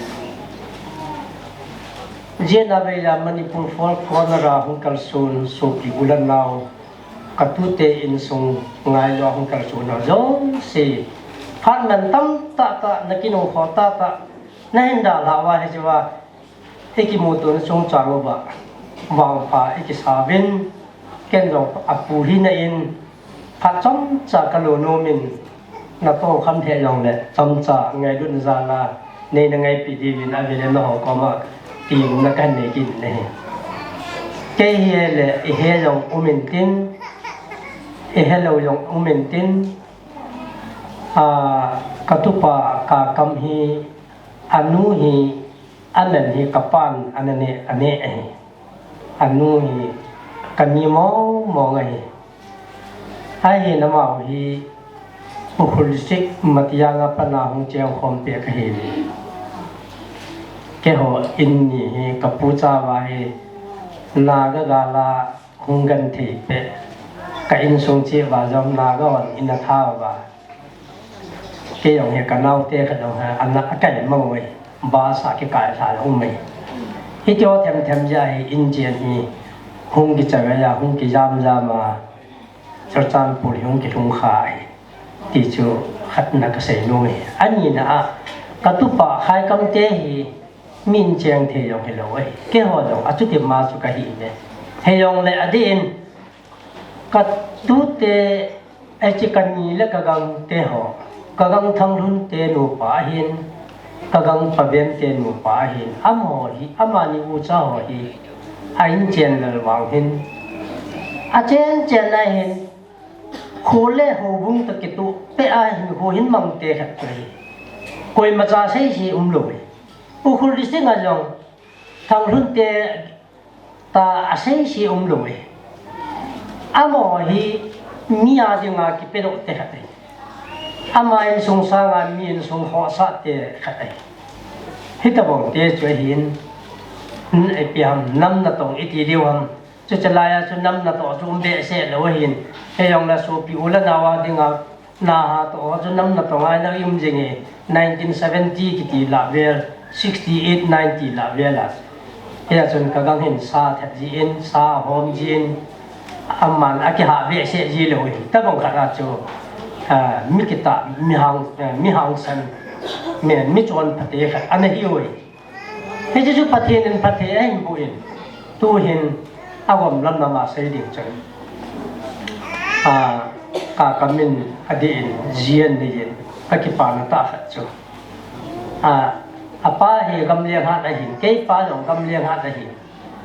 J N R a Manipur Four Corner a hung kalson sopi u le nao, katute insung ngailua hung kalson ho jouse, phat mantam tahtah, nakinung kho tahtah, nahin dalhah uva hichea ikimutona chungchang uva vangpha ikisauvin, ken jong apu hina in phat chomcha kalo nomin, natoh kham thei jongle chomcha ngailutna jal a neina ngaipi diuvin avel in nangho koma temna kahin nei kit in ahi. Kei hile ihe jong um intin, ihelou jong um intin, a, katupa Kakam hi, anu hi, amen hi kapan ana neh, aneh ahi. Anu hi kani mong mong ahi. Ahin amau hi Ukhrul District Matiyang a pat a hung chengkhom peh kahiuve. Keiho in ni hi kapu chauva hi Naga gal a hung genthei peh, ka insung cheh uva jong Naga hon in atha uva. Kei jong hi kanaote khat jong hi ana akai mang uve. Bus a kikailha jong um e. Hitiho themthem jeh a hi in chen hi hung kicha uve a, hung kijam jam a, Churachandpur hi hung kilhung kha e, ti chu khatna kasei nom e. Anina a, katupa Khaikam te hi min cheng thei jong hilou e. Keiho jong achuti ma chu kahi uve. Hijongle adeh in, katute, hiche kani le kagang te ho, kagang Thanglhun te nupa ahin, kagang Paben te nupa ahin, amaho hi, amani ucha ho hi, a in chen lel vang hin, achen chen a hin, kho le houbung toh kitoh peh a hin, kho hin mang te khat chu ahi. Koimacha seise umlou e. Ukhrul District a jong Thanglhun te tah a seise umlou e. Amaho hi mi a dinga kipedoh te khat ahi. Ama insung sanga mi insung khohsah te khat ahi. Hitobang te chu ahin, ipi ham, nam natong iti diu ham. Chuche laiya chu nam natoh chu um behseh lou ahin. Hijongle sopi u le nao a dinga Naha toh chu nam natong a ina um jing e, nineteen seventy kiti lah vel, sixty-eight, ninety lah vel a. Hia chun kagang hin sa that jin, sa hom jin, aman akihah behseh ji lou hi. Tabang khat a chu, a, mi kitah, mi hang, a, mi hangsan, mi, mi chonpha te khat ana hi uve. Hiche chu Pathen in phatthei ahin boh in, tuhin agom lam lam a sei ding chun, a, Kakam in adeh in, ji ahin nei in, kakipana tah khat chu. A, apa hi gamleng hat ahin, keipa jong gamleng hat ahin,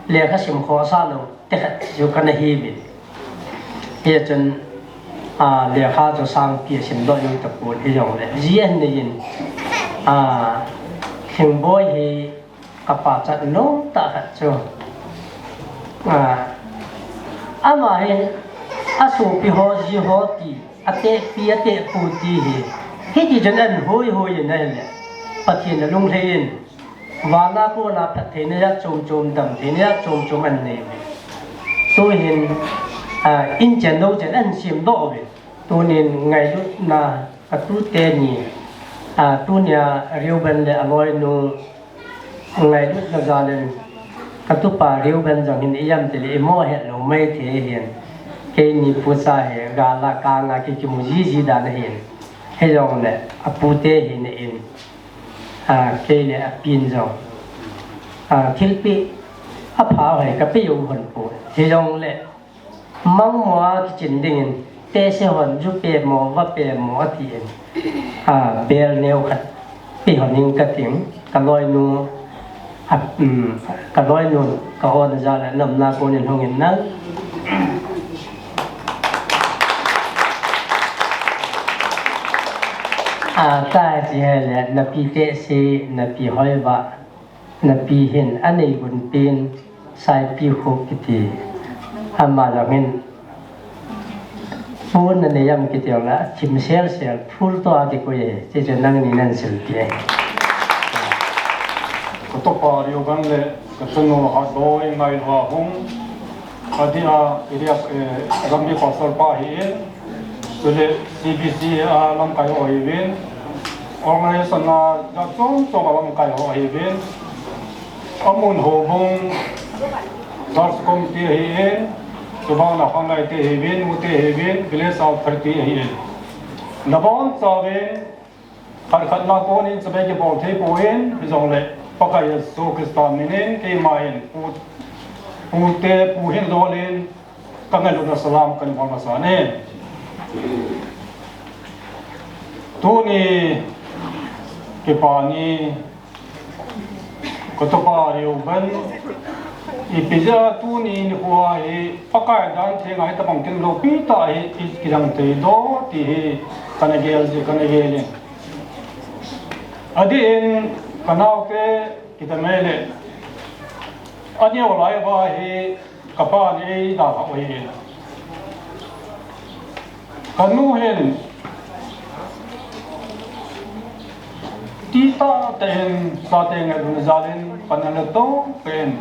lekha sim khohsah lou te khat chu kana hiuvin. Hia chun, a, lekha chu sangpi a simdoh jong tapon hijongle, ji ahin nei in, a, Thingboi hi kapa chat nom tah khat chu. A, ama hi asopi ho, ji ho ti, atehpi, atehpu ti hi, hiti chun ahin hoi hoi in ahile, Pathen alunglhai in, vana kona phattheina jat chom chom, damtheina jat chom chom ahin nei uve. Tuhin, a, in chen lou chen ahin semdoh uve. Tunin ngailutna, katute ni, a, tunia Reuben le aloinu ngailutna jal in, katupa Reuben jong hin ijemtile imo hetlou maithei ahin, keini pucha hi gal a kang a ki, kimu jiji dan ahin, hijongle apute hina in, a, kei le apin jong, a, thilpeh apha hoi kapeh u hon poi. Hijongle mangmo a kichin dingin, tehse hon ju pe mo, va pe mo atin, a, bel neo khat pe hon ing kating, kaloinu A, um, ka loinun, ka hon ja le namna konin hung in nang. A, ka ji he le, napi te si, napi hoi ba, napi hin, anei gun pin, Saipi Khup kiti. Ama jong hin, Phun na nei am kiti ong la, thim sel sel, phul to a kikoi e, che che nangni nan sil ti e. Ka topa Reuben le, ka chanu Hatboi Ngailua Hung, adia, area, eh, Gambih Pastor pa hi in, chule C B C a lamkai ho hi in, organization a jat chom chom a lamkai ho hi in, Amun Houbung, Church Committee ahi in, chubang na Khanglai te ahi in, U te ahi in, Village Authority ahi in. Nabon chauvin, khat khat na konin chabai kibol thei poi, hijongle, Pakai Jesu Christa minin, keima in, pu, pu te, pu hin lolin, ka ngailutna salam kan bol masa e. Tuni, kipa ni, Ka topa Reuben, ipi jeh a tuni nikho hi Pakai dan theng a hitabang kin loupi tah hi i, i dang thei doh ti hi kana gel ji, kana gel in. Adeh in ka naote kita mai le. Aneo lai uva hi Ka pa ni ei dalha u ahi. Ka nu hin ti tah tah in chate ngailutna jal in pan ana to pen.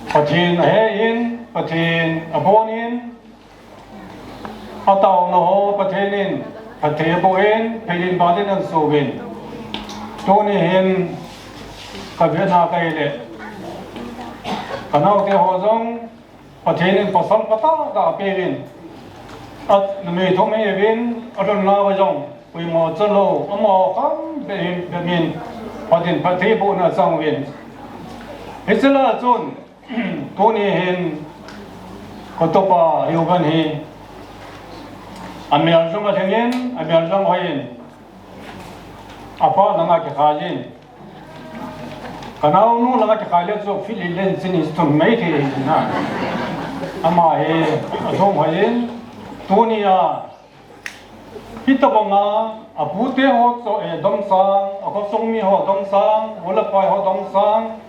Pathen ahe in, Pathen abon in, ataona ho Pathen in, Pathen aboh in, phei in, bal in ana so uvin. Tuni hin ka vetna ka hi le. Ka naote ho jong, Pathen in pasal phatah tah apeuvin. Anumei thum ahiuvin, alhunna uva jong, puimo chalou, amaho kham bep in, bep in, Pathen phattheibohna achang uvin. Hiche lah a chun, tuni hin, ka topa Reuben hi, amel jong alhing in, amel jong ahoi in, apa langa kikhai in, Ka naonu langa kikhai le chu fit le len chini chu thum mai thei na. Ama hi athum hoi in, tuni a, hitabang a, apute ho chu, eh, dong sang, akhosung mi ho dong sang, u le pai ho dong sang,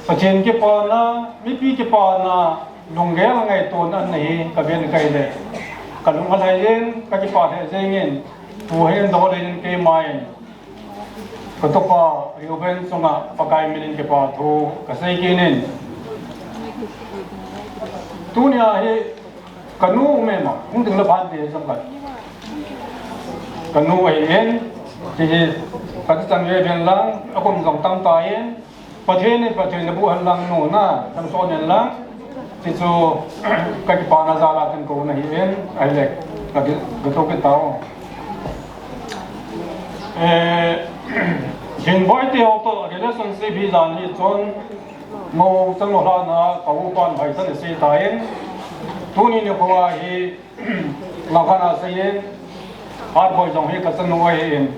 Pathen kipana, mipi kipana, lunggel ngaito na ana hi, ka ven kai le. Ka lung alhai in, ka kipa lheh jeng in, tu hin dol in keima in. Ka topa Reuben chunga Pakai minin kipa thu ka sei kit in. Tunia hi ka nu um em a, hung ding le phan te jong ka. Ka nu ahi in, ti hi ka ti chan ve ven lang, a kum jong tam ta in, Pathen in Pathen na bu han lang nu na, kan son in lang. Ti chu, ka kipana jal a kan ko na hi in, ahile, ka ki, ka to ki tao. Eh, Hinboi te ho to relationship hi jan hi chun, mo chang lo hla na, ka u pan hai san se ta in. Tuni nikho a hi, Langkhat a seiyin, Hatboi jong hi ka chanu ahin.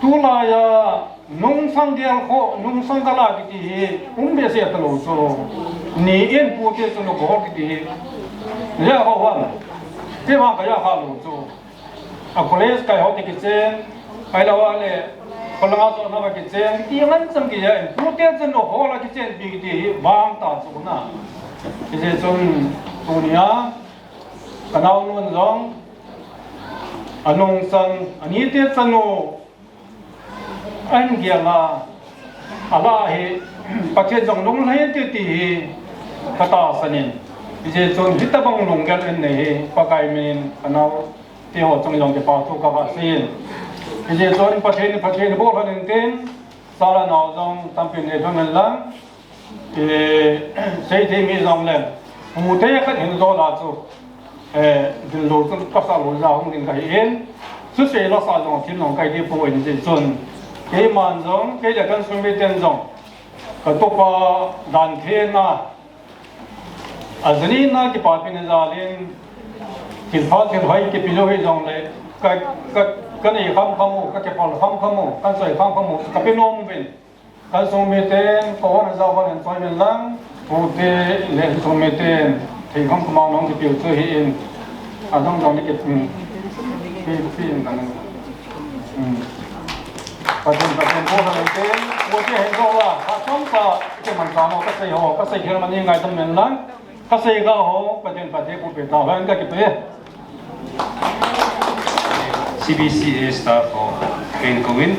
Tulai a, nungsang gel kho, nungsang gala kiti hi, um behseh talou chu. Ni in pute chanu kho kiti hi. Jeh a kho ham. Tima ka jeh a kha lou chu. A college kai ho te kichen, kai lou a le, kolanga jo na va kichen, ti ngan chang kija in, pute chanu kho la kichen pi kiti hi, vang ta chu na. Hijeh chun, tunia, Ka naonu jong, anungsang, anite chanu, ahin gel a, alah hi, Pathen jong lunglhai inte ti hi, ka tahsan in. Hijeh chun, hitabang lunggel in nei hi, Pakai min in, ka naote ho chunga jong kipa thu ka va sei in. Hijeh chun, Pathen, Pathen bol han in tin, cha le nao jong, tampi nei thang in lang, Eh, sei thei mi jong le, pute khat hin jo la chu, eh, ding lou chu pasal lou ja hung ding ka hi in, chu sei la sa jong thil nong kai di pu in jeh chun. Keiman jong, kei le kan sung mi ten jong, ka topa dan theng a, ajani na kipa pi na jal in, thil pha thil hoi kipe lou hi jong le, ka, ka, Ka nei kham kham u, ka kipal kham kham u, ka choi kham kham u, ka pe nom uvin. Ka insung miten, ka on a ja van in choi uvin lang, tute le insung miten, thei kham kham a nong kipiu chu hi in, a dang dang ni kit, um, pi, pi in kan, um. Pathen, Pathen, ko ha le ten, ko te hen ko la, ha chom ka, ke man ka mo, ka sei ho, ka sei khel man ni ngai tam men lang, ka sei ga ho, Pathen, Pathen ko pe ta, hen ka kipe. C B C A staff ho, ken ko in,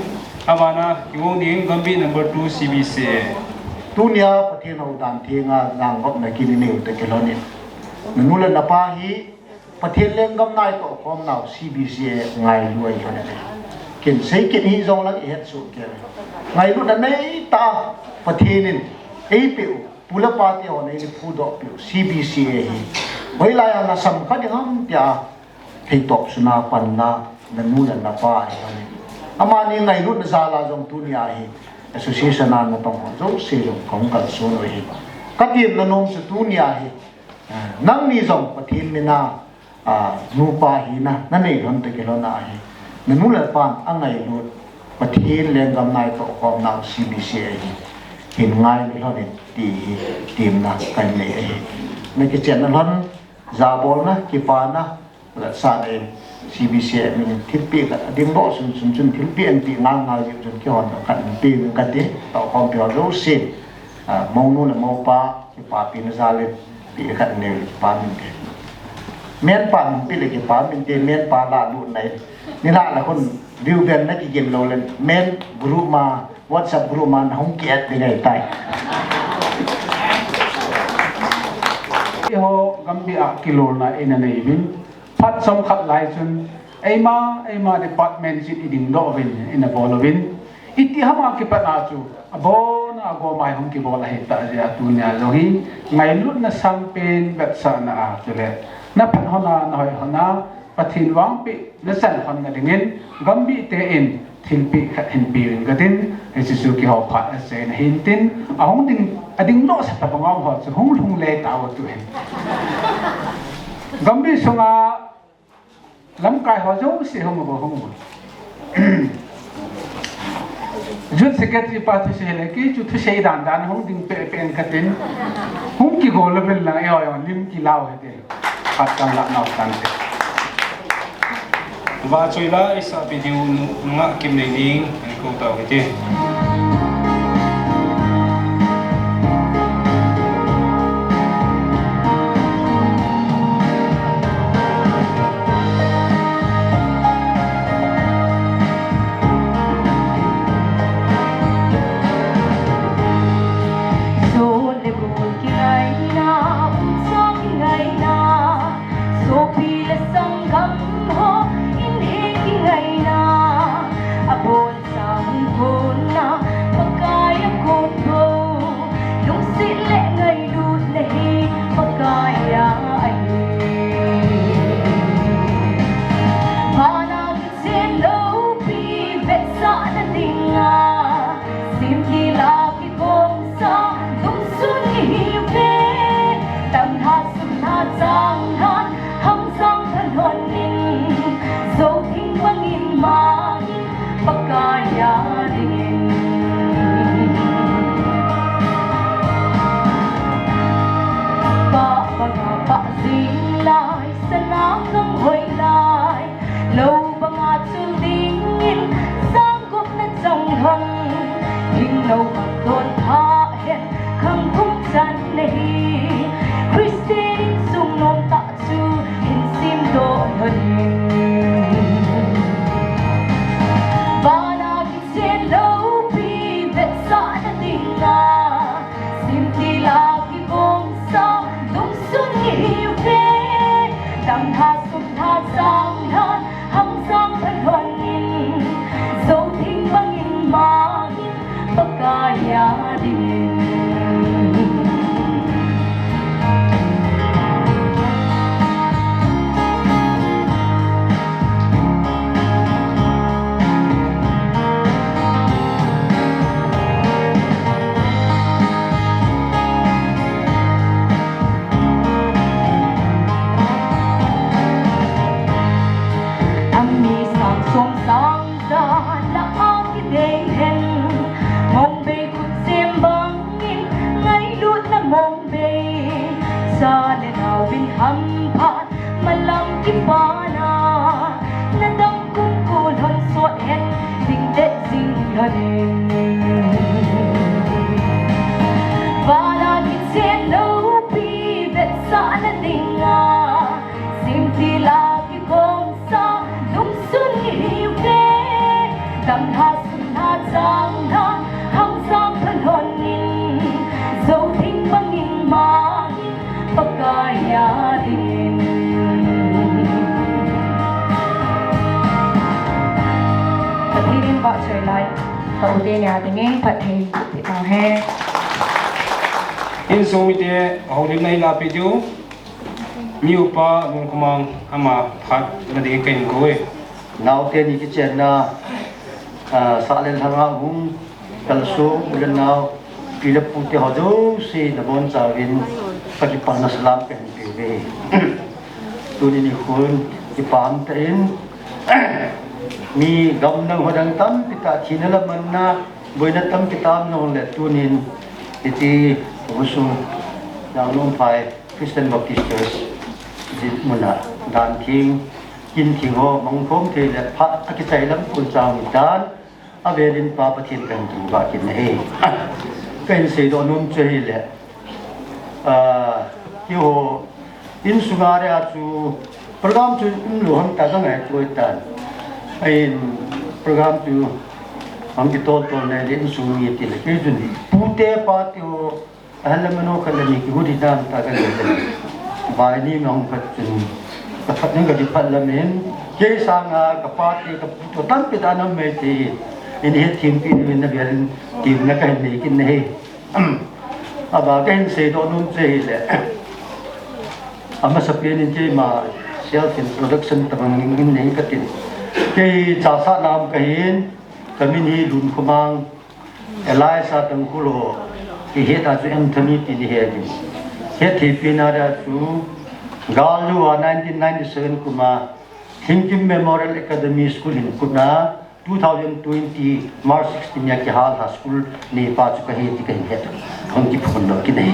abana, ki wong ding, Gambih number two C B C A. Tunia Pathen hou dan thenga, nang gop na kini neu te ke lo ni. Nanu le napa hi, Pathen lenggam nai toh khom nau C B C A ngailu ahi lhon e. Ken sei ken hi jong lang i het soh kei. Ngailut na nei ta Pathen in ei pe u, pu le pa te hon ei phudoh pe u C B C A hi. Hoilai a na sam kha ding ham tia thei top suna pan la nanu le napa ahi lhon e. Amani ngailut na jal a jong tunia hi association a na tong ho jouse jong kong kalson u ahi. Ka temna nom chu tunia hi Ah, nangni jong Pathen mina, ah, nupa hina, na nei lhon te ke lhon ahi. Nanu le pan a ngailut, Pathen lenggam nai toh khom nau C B C A hi. Hin ngailu lhon in ti hi, temna ka nei ahi. Na kichenna lhon, jabolna, kipana, vetsahna in C B C A min in thilpeh khat a ding doh sun sun chun thilpeh an ti ngal ngal jeh chun kihon doh khat in pe min ka ti, toh khompi ho jouse, ah, mounu le moupa, Kipapina jal in, pi khat neu le kipa min te. Men pa min pi le kipa min te, men pa la lut nai. Ni la la hun, view ben na kigin lou le, men group ma, WhatsApp group ma, na hung ki add ding ahi tai. Eiho Gambih a kilolna ina nei uvin, phat chomkhat lai chun, eima, eima department chun i dingdoh uvin, ina bol uvin. Iti ham a kipat a chu, abon a agom a hung kibol ahi tah jeh a tunia jong hi, ngailutna sangpen vetsahna a chule, na phat hon a, na hoi hon a, Pathen vangpeh, na chan hon na dingin, Gambih te in, thilpeh khat hin pe uvin ka tin, hiche chu kihou phat a seina hin tin, ahung ding, adingdoh sa tabang a um ho chu hung lhung le tau tu hin. Gambih sunga, Lamkai ho jouse hung uvo, hung uvo. Youth Secretary pa thusei le, kei chu thusei dan dan hung ding pe pe in ka tin. Hung kigo le vel lang, eiho jong lim kilau hite. Phat kan la nau tan te. Vachoi la, isa video nu, nunga kim nei ning. Ko tau hite. Sol le gol kingaina, umsa kingaina, sopi le sanggam ho, in he kingaina, abon Sangkonna, Pakai a kon ho, lungset le ngailutna hi Pakai a ahi. Vana kichen loupi vetsahna dinga, simkila kikong sa, lungsun ihiuve, tamna sumna chang han, hamsang thalhon in, Zothing bangin mangin, Pakai a dingin. Pah banga pah jing lai, sana kang hoi lai, lou banga chul dingin, sang Gupna chang lhon, hing lou bang don pha hen, khang thum chan na hi. Christian insung nom tah chu, hin sim doh lhon in. Vana kichen loupi vetsahna dinga, simkila kikong sa, lungsun ihiuve, tamna sumna chang lhon, ham Sa le nau vin hamphat malam kipana, na dam kum ko lhon so en ding det jing lhon in. Vana kichen loupi vetsahna dinga, simtila kikom sa lungsun hiuve. Damlha sunlha changlha hangsan phalhon in, Zothing bangin mangin Pakai a dingin. Pathen in vahchoi lai. Ka u teni a dingin phatthei ti tau hen. Insung mite houlimna eina pe diu. Mi upa Lungkhomang ama phatna ding kahin kou e. Naote ni kichenna, ah, sah le lhanga hung kalsong u le nau, pi le pute ho jouse nabonchauvin kakipana salam kahin peuve. Tuni nikhon kipah tah in, mi gam dang ho dang tampi tah thina le manna, boina tampi tah um jongle tunin, hiti, Usung, Jangnomphai Christian Baptist Church, hiti muna, dan theng, kin theng ho, mangkhom thei le phat, akichai lam kon chang dan, avelin Pa Pathen kahin thangvah kit ahi. Kahin seidoh nom chu ahile, ah, keiho, insunga dia chu program chu umlou ham tia kangaito tan. Ahin program chu hung kitol tol nai le insung mi tile kei chun pute pate ho ahal le mano khat le ni kihuti dan tia kangaito. Bai ni ma hung khat chun ka phat ning ka kiphat lamin kei sanga ka pate ka pute tampi tah ana um mai ti in hetthempi uvin navelin themna kahin nei kit ahi. Aba kahin seidoh nom chu ahile, amasapen in keima self introduction tabang in nei katin. Kei Chassad na um kahin, kamin hi Lunkhomang, Elisha Tangkhul ho ihet a chu Anthony tin ihet in. Hetthempi na dia chu galjou a nineteen ninety-seven kum a Lhingkim Memorial Academy School hinkho a two thousand twenty March sixteen a kihal a school neipa chu kahi ti kahin het. Hung kiphondoh kit ahi.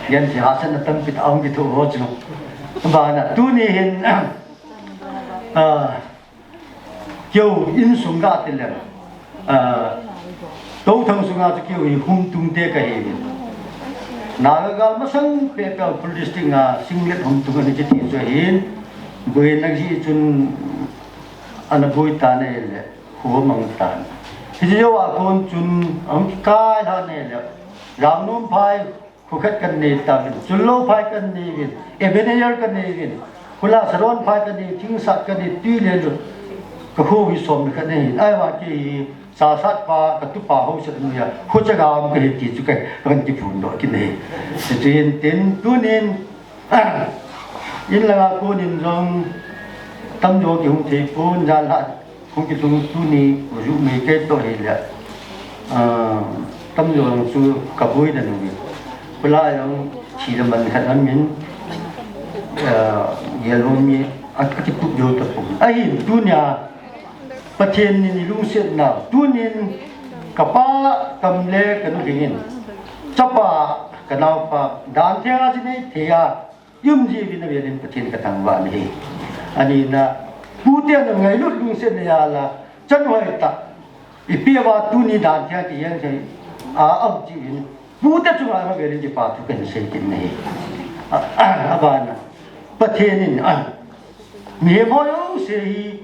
Genthei hahsatna tampi tah hung kithoh ho chu. Bana tuni hin, ah, keiho insung gati leng, ah, Touthang sunga chu keiho hi Humtung te kahiuvin. Naga gal masang pehpeh Ukhrul District a Singlet Humtung ana kiti chu ahin, boina jeh chun ana boi tan ahile, kho amang tan. Hiche jou a kon chun ahung kikai lhah in ahile, Jangnomphai kho khat kanei tauvin, Chullouphai kanei uvin, Ebenezer kanei uvin, Khula Saronphai kanei, Thingsat kanei, Tuilelu, kakho hi som le khat ahin. Ahivang kei hi Chassad pa, katupa haosa noiya, kho chaga um kahi ti chu ka, kahin kiphondoh kit ahi. Chuche hin tin, tunin, in langa konin jong, tamjo kihung thei pon, janhi hung kilhung tuni, uju mei kei toh hile, ah, tamjo jong chu kaboi dan uve. Khula jong thi le man khat amin, ah, yellow mi, a, akitup jou tapon. Ahin tunia, Pathen in eilungset nau, tunin kapa kam le kanu dingin, chapa kanaopa, dan theng a chin nei thei a, um jiuvin avelin Pathen kathangvah in ahi. Anina, pute nangailut lungset na jal a, chan hoitah, ipi ava tuni dan theng a kihen thei a, um jiuvin, pute chunga avelin kipa thu kahin sei kit in ahi. A, a, abana, Pathen in, a, mihem ho jouse hi,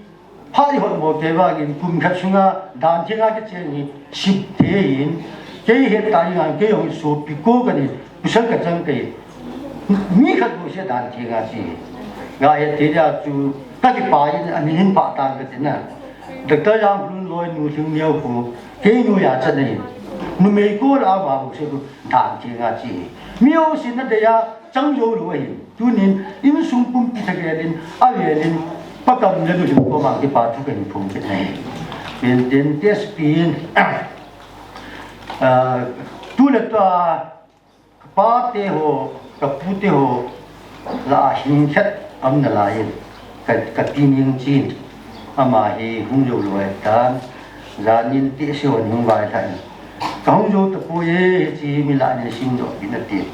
phat ihotmo kei vangin kum khat sunga dan theng a kicheng hi sip thei ahin, kei het tah in, kei jong hi sopi khat kahi, pasal kachang kahi, mi khat jouse dan theng a che hi. Ga het thei dia chu kakipah in, amin hin pha tan kati na. Doctor Janglhunloi nu Lhingneo khu, kei noiya chan ahin. Numei khat la ama jouse khu dan theng a che hi. Mi jouse nadei a, chang jou lou ahin. Tunin, insung pumpi tha gelin, avelin, pa kam le nu lhingkho ma kipa thu kahin phong kit ahi. Tin, tin, tespi in, ah, tu le tua, kapate ho, kapute ho, lah a hin khat aum nalaiyin, ka, kati ning chin, ama hi hung jou lou ahitan, janin tespi hon hung vailhah in. Kahung jou tapoi e, hiche mi lah a nei simdoh peh in ati.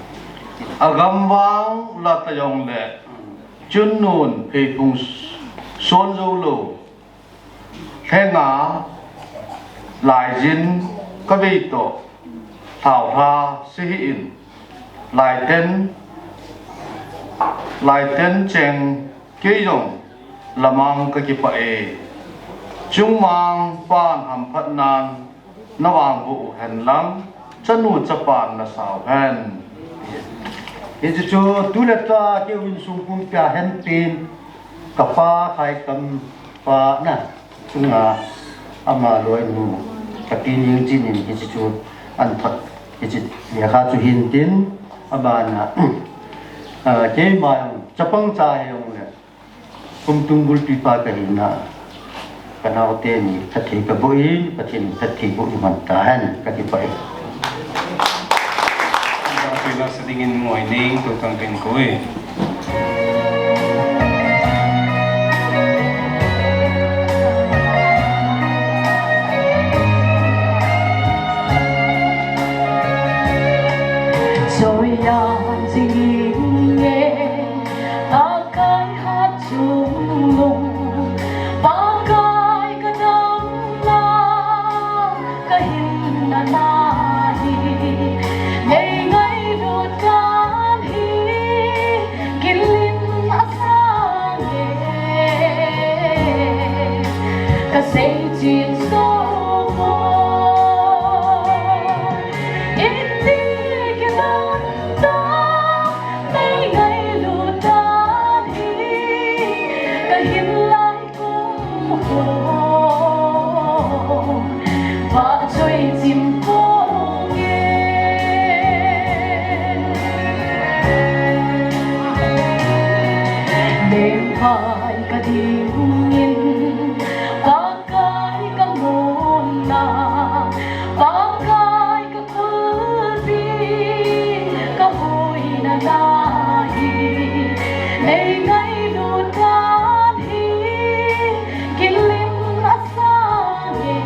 Agamvang la tayong le, chunnun pheiphung suan zo lo. Lhenga laijin ka vei to, thautha sihi in, laiten, laiten cheng kei jong lamang ka kipah e. Chungmang pan hamphat nan na vang bu hen lang, chanu chapan na sau hen. Hichu chu tu le ta keu in sung pum pia hen tin, ka pa khai kam pa na, chunga ama loi nu, ka ti ning chi nin hichu chu an thak, hichu lekha chu hin tin, ama na, ah, keima chapang cha he jong le, kumtung bulpi pa ka hina, ka naote ni phatthei ka boh e, Pathen in phatthei boh iman ta hen, ka kipah e. Tuina sa dingin ngoi ning, tu tang tin koi. Soya jingin nge, Pakai hat chung lung, Pakai ka dam na, ka hin na na hi, nei ngailut dan hi, gilin a sang e, ka sei chin so mo. Iti kidon ta, nei ngailut dan hi, ka hin lai kum ho, vahchoi chim ponge. Lengpai ka dingin, Pakai ka monna, Pakai ka kulpi, ka hoina na hi, nei ngailut dan hi, gilin a sang e,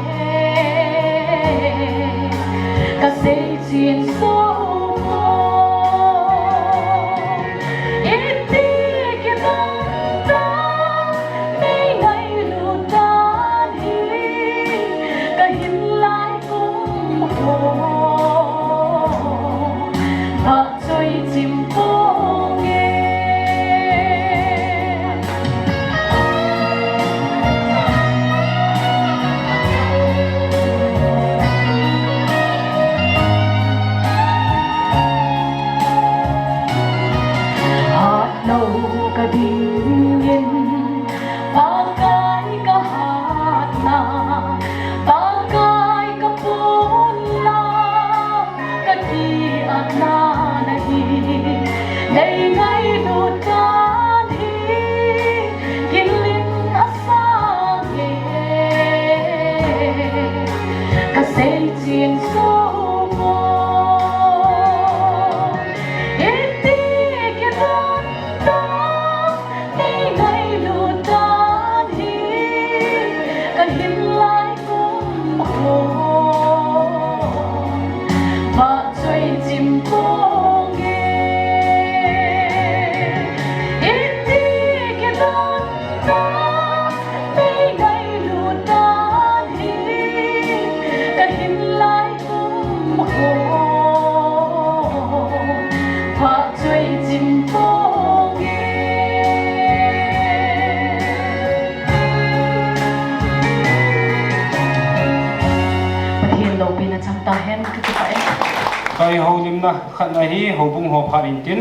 ka sei chin so mo. Iti kidon ta, nei ngailut dan hi, ka hin lai kum ho, vahchoi chim ponge. Hat lo ka dingin, Pakai ka hatna, Pakai ka ponna, ka kiatna na hi, nei ngailut dan hi, gilin a sang e, ka sei chin so mo. Iti kidon ta, nei ngailut dan hi, ka hin lai kum ho, vahchoi chim ponge. Iti kidon ta, nei ngailut dan hi, ka hin lai kum ho, vahchoi chim ponge. Pathen loupina chang tahen, ka kipah e. Ka houlimna khatna hi houbung ho phat in tin.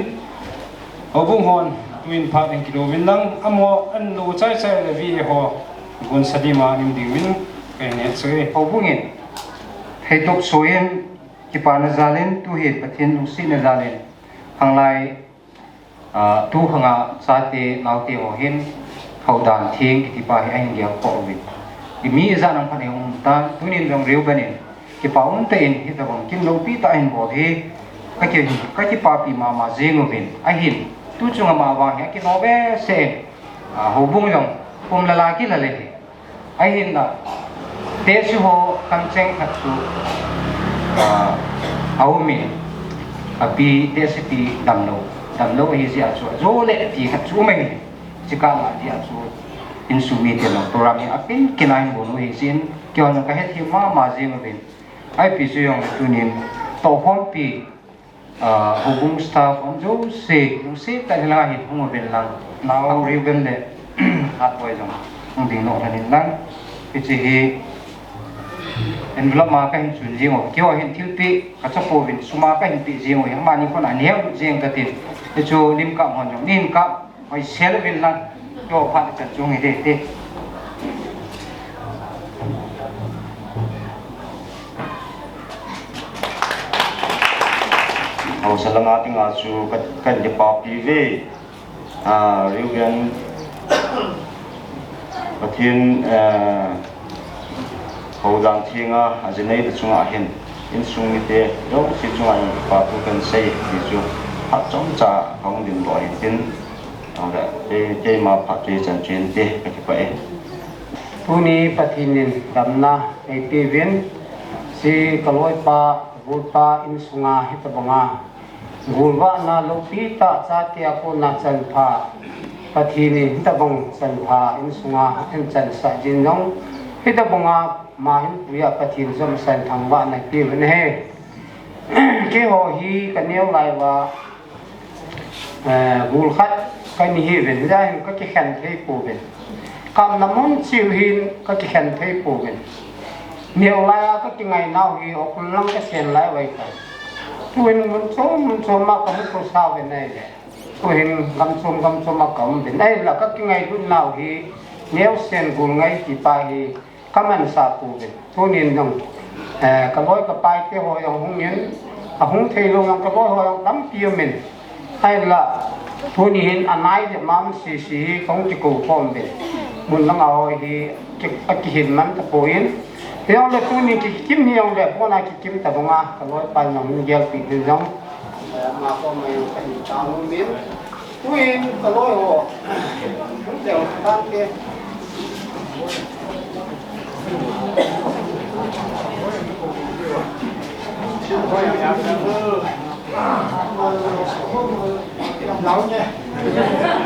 Houbung hon tuin phat in kilouvin lang, amaho an lou chaichai le V A ho gon sa dima aum ding uvin ka hin hetsah e. Houbung in theitok soh in, kipana jal in, tuhin Pathen lungsetna jal in, khanglai, ah, tu khanga chate naote ho hin, houdan theng kiti pa hi ahin gel khom uvin. Imi ijat ham phat in um tan, tunin jong Reuben in, kipa umtah in hitabang kin loupi tah ahin bol hi, ka ki, ka kipapi mama jing uvin, ahin, tu chunga ama vang hi akinom behseh in, ah, houbung jong pum lala kilal ahi. Ahinla, tesu ho kamcheng khat chu, ah, aum in, Api te sipi damlou, damlou ahi jeh a chu, ajo le api khat chu um ahi. Chikah a dia chu, insung mite lou program hi apen kina hin bol u ahi jeh in, keiho jong kahet hi mama jing uvin. Ipi chu jong tunin, tohkhompi, ah, houbung staff hon jouse, jouse tah in la hin hung uvin lang. Nao Reuben le Hatboi jong hung ding lou lhonin lang. Hiche hi envelope ma kahin chun jing u. Keiho hin thilpeh kacha pouvin, sum a kahin peh jing u hi. Amani khun aneo jing katin. Hichu lim kap hon jong nin kap. Hoi sel uvin lang, to phat chan chung hi te te. Haosa langa dinga chu ka, ka kipapi ve. Ah, Reuben, Pathen, eh, Houdan thenga, ajinei te chunga hin, insung mite jouse chunga hin kipathu kahin sei, ti chu phat chomcha kahung ding lou hin tin, ahile, kei, keima phat chu hichan chu hin te, kakipah e. Tuni Pathen in damna eipeuvin, hiche kaloipa, golpa insunga hitobanga golvahna loupi tah chate a kona chanpha, Pathen in hitobang chanpha insunga ahin chansah jin jong, hitobanga ma hinpui a Pathen jom san thangvahna eipeuvin ahi. Keiho hi kaneo lai uva, eh, gol khat kahi uvin, hijeh hin kakikhen thei pouvin. Kamna mun cheh hin kakikhen thei pouvin. Neo lai a kakingai nau hi, okul lang kasen lai uva ahitai. Tuhin mun chom, mun chom a kamu kho sa uvin ahile. Tuhin gam chom, gam chom a kaum uvin ahile, kakingailut nau hi, neosen gol ngai ti pa hi, kamansah pouvin. Tunin jong, eh, kaloi kapai te ho jong hungin, ahung thei lou jong kaloi ho jong tampi umin. Ahinla, tuni hin anai le mam sisi hi kahung kikou khom uvin. Mun langa ho hi ki, akihin man tapon. Hijongle tuni kikim hijongle, pona kikim tabanga, kaloipan jong hin gelpeh ding jong, eh, ama koma jong kahin tao umin. Tuin kaloi ho, hung teo tante.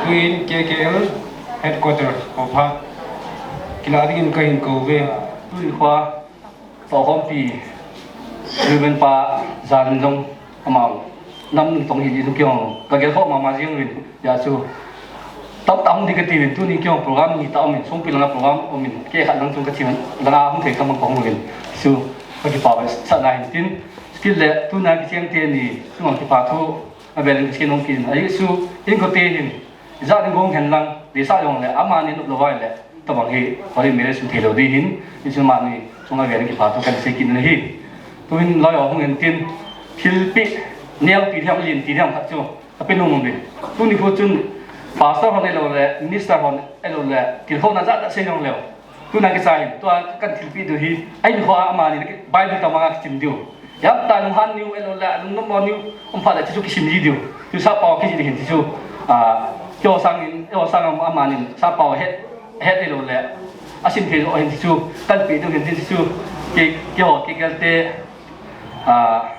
Tuin K K L headquarter ho phat kilah dingin kahin kou uve. Tuni khoa tohkhompi Reuben pa jan in jong ama nam tong hi jeh chun keiho kagel khoh mama jing uvin, hijeh chun tamtah hung ding kati uvin, tuni keiho program ni tah umin, Songpi langa program umin, kei khat lang chung kathi langa hung thei khamang kahung uvin, chu kakipah sahna hin tin, skill le tuna kicheng teni chunga kipathu avel in kichen hung kit in, ahi chu inkote hin ijat in gong hen lang, deisah jongle amani nop lou uva ahile, tabang hi, holy marriage um thei lou ding hin, hichu amani chunga vel in kipathu kahin sei kit in ahi. Tuhin loi ho hung hen tin, thilpeh, neo ti ding ham, len ti ding ham khat chu, ape nom umin. Tuni khu chun, pastor hon ahilou le, minister hon ahilou le, tilkhouna jat jat sei jongleu. Tuna kichai, tua kahin thilpeh diu hi, ahin khoa amani Bible tobanga kichim diu. Hijat a lunghan niu, ahilou le, lungnom mo niu, um phat le, hichu kisim ji diu. Chu sappao kijih ding hin hichu, ah, keiho sangin, keiho sanga amanin, sappao het, het ahilou le, asim thei lou hin hichu, kahin peh diu hin hichu, kei, keiho, kei kelte, ah,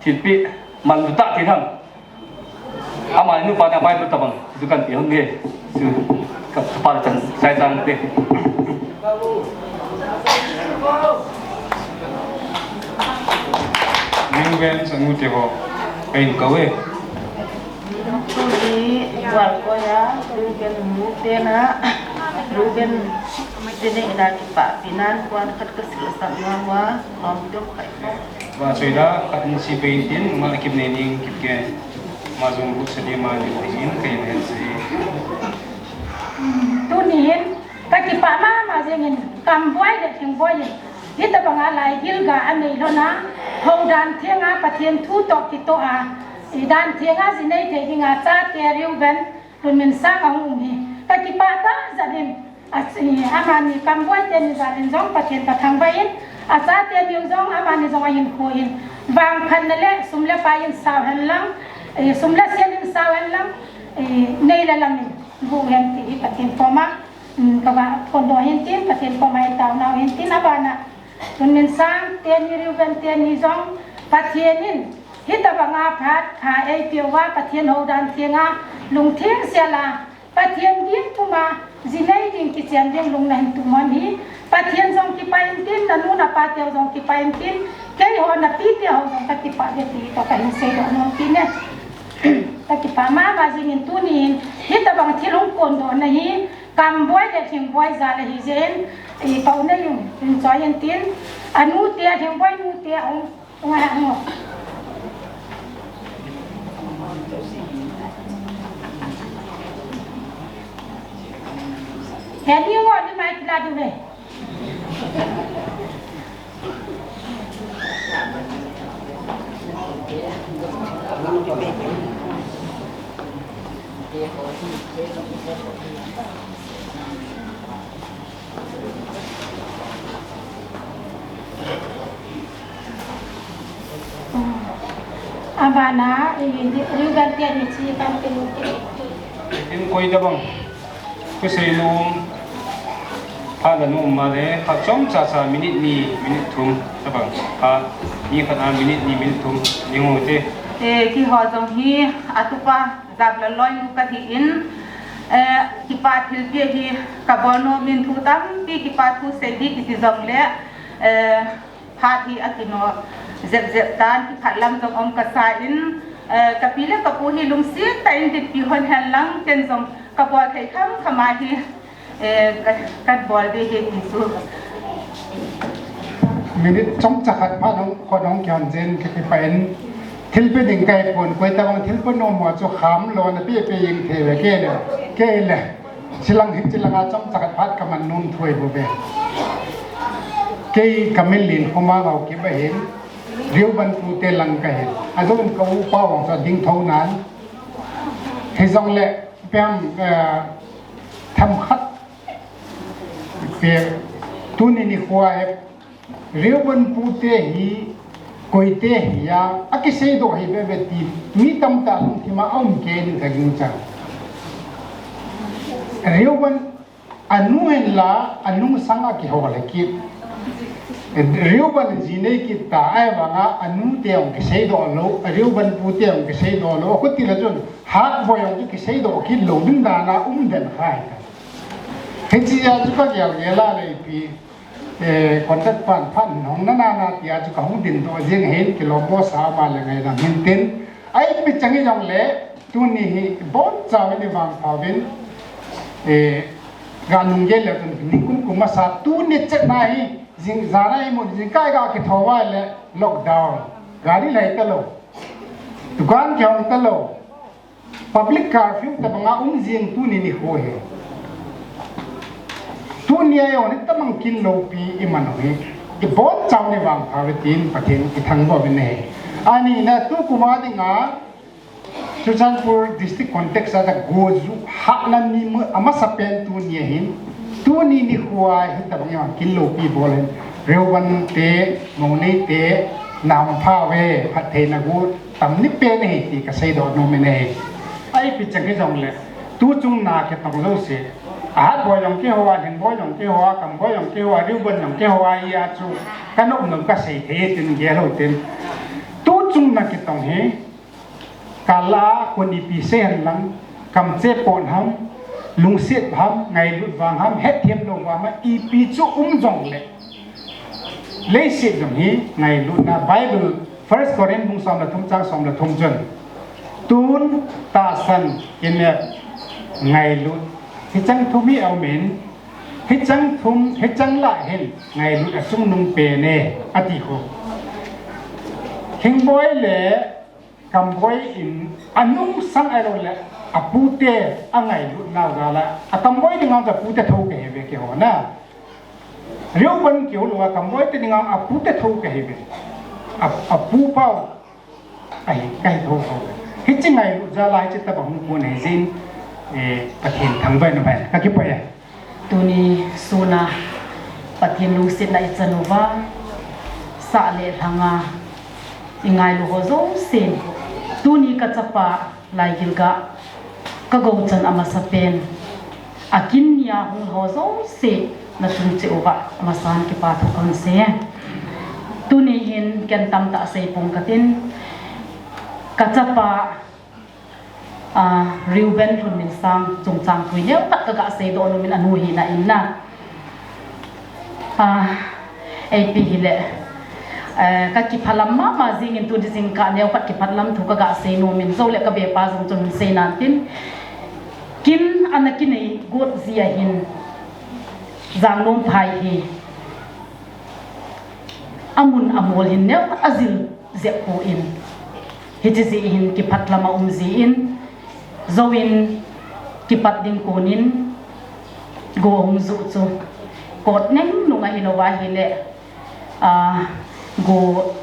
thilpeh, manlu tah ti ham. Ama nupa na Bible tobang, chu kahin pe hon nge. Chu, ka, kapa le chan, sai chang te. Reuben chanu te ho, kahin kou e. Tuni, Gwalkoi a, Reuben nu te na, Reuben, tuni ina kipah, pinan, kuan khat kasil sang na wa, om tum kai. Vahchoi da, khat in sei peh in tin, nungah kip nei ning kit ken. Ama jong bu sa di ama ni in kahin hen sei. Tuni hin, kakipah mama jing in, Kambuai le Thingboi in. Hitobanga lai gilga anei lhon a, houdan thenga Pathen thu toh kitoh a, i dan thenga jinei thei dinga chate Reuben, Lunminsang ahung um hi. Kakipah tah jat in, A, eh, amani Kambuai teni jal in jong Pathen kathangvah in, achate niu jong amani jong ahinkho in, vangphatna le sum le pai in sao hen lang, eh, sum le sen in sao hen lang, eh, nei le lam in bu hen ti hi Pathen koma, mm, kava phondoh hin tin, Pathen koma i taonau hin tin, abana Lunminsang teni, Reuben teni jong Pathen in Hitabanga phat pha eipeuva Pathen houdan thenga lungtheng sela Pathen ding puma jinei ding kichen ding lung nahin tup man hi. Pathen jong kipah intin, nanu napa teu jong kipah intin, keiho napi teu jong kakipah ve ti toh kahin seidoh nom tin e. Kakipah mama jingin tunin hitabang thil hung kondohna hi Kamboi le Lhingboi jal ahi jeh in, i pau nei un, in choi intin, anu te, Lhingboi nu te ahung Ngai, ngai. He ni ngo ni mai kila du ve. Abana, i, i, Reuben te ni chi kan te ni. In koi tabang. Kusei nom. Pha la nom ma le, pha chomcha cha minute ni, minute thum tabang. Pha ni khat a minute ni, minute thum ni ngo te. E, keiho jong hi, atupa, jap la loi nu kahi in, e, kipa thilpeh hi, kabol nom in thu tampi, kipa thu sei di kiti jongle, e, Phat hi akino jep jep tan, kiphat lam jong um kasa in, eh, kapi le kapu hi lungset tah in dinpi hon hen lang, ken jong kabol thei kham kham ahi, eh, ka, kabol di hi ti chu. Minute chomcha khat phat hung, khut hung kihon jin kakipah in, thilpeh ding kahi pon, koi tabang thilpeh nom mo chu kham lou na pe pe jeng thei ve kei le, kei le. Chilang hi, chilang a chomcha khat phat kaman nom thoi bou ve. Kei kamilin khoma ngau kibah in, Reuben pu te lang kahin. Ajong ka upa vang sa ding thou nan. Hijongle, pem, eh, themkhat. Pe, tuni nikho a he, Reuben pu te hi, koi te hi a, akiseidoh hi bebe ti, mi tamtah lungthim a aum kei ding kagingcha. Reuben anu hin la, anung sang a kihol kit. Reuben ji nei kit ta, ahivanga anu te jong kiseidoh lou, Reuben pu te jong kiseidoh lou, akhuti la chun, Hatboi jong kiseidoh kit lou ding dan a um den khai ta. Hiche a chu kagel gel a le ipi. Eh, contact pan phan hung na na na tia chu kahung dindoh jing hin kilom mo sa ma le ngai dam hin tin. Ipi chang hijongle, tuni hi boncha in i vangpha uvin, eh, ga nung gel le tun ni kum kum masa tuni chet na hi, jing jana hi mun jingkah ga kitho uva le lockdown. Gari lei talou. Dukan kihong talou. Public curfew tabanga um jing tuni nikho hi. Tuni a jong hitabang kin loupi i man u hi. I boncha in i vangpha uve tin Pathen i thangvah uvin ahi. Ani na tukum a dinga Churachandpur district context a ta go ju hahna ni mu, amasapen tuni ahin. Tuni nikho a hitabang jong kin loupi bol hin. Reuben te, Mounei te, na hampha uve, phattheina go, Tam ni pen ahi ti kaseidoh nom in ahi. Ipi chang hijongle, tuchung na kitong jouse. Ahatboi jong keiho a, Lhingboi jong keiho a, Kamboi jong keiho a, Reuben jong keiho a, hia chu. Kanom nom kasei thei tin gel lou tin. Tuchung na kitong hi. Kala kon ipi sei hen lang. Kamchepon ham. Lungset ham. Ngailut vang ham. Hetthem lou vang ham. Ipi chu um jongle. Leiset jong hi ngailutna Bible, First Corinth bung som le thum chang som le thum chun. Tun, tahsan, kinep, ngailut. Hicheng thum hi aumin, hicheng thum, hicheng lah hin ngailut achungnung pen e, ati ho. Lhingboi le Kamboi in anungsang ahilou le, apute angailutna jal a, Akamboi dinga apute thou kahi uve keiho na. Reuben kihou lou a, Kamboi te dinga apute thou kahi uve. A, apu pau ahi, kahi thou thou. Hiche ngailut jal a, hiche tabang hung kon ahi jin, eh, Pathen thangvah in ahi, kakipah e. Tuni sun a Pathen lungsetna i chan uva, sah le lhang a i ngailu ho jousen, tuni ka chapa Laigilga ka gou chan amasapen, akin nia hung ho jouse na chung cheh uva amasan kipa thu kahin sei e. Tuni hin ken tamtah sei pong katin, Ka chapa, ah, Reuben Lhunminsang chungchang thu neokhat ka ga seidoh nom in, anu hina in na. Ah, ipi hile, eh, ka kiphalam mama jing in tuni jingkah neokhat kiphalam thu ka ga sei nom in, jou le ka bepa jong chun sei nan tin. Kin ana kinei got jia hin, Jangnungphai hi amun amol hin neokhat ajil jep poi. Hiche jeh hin kiphalam a um jin, jou in kipat ding kon in go hung ju chu, kot neng nung ahilou va hile, ah, go,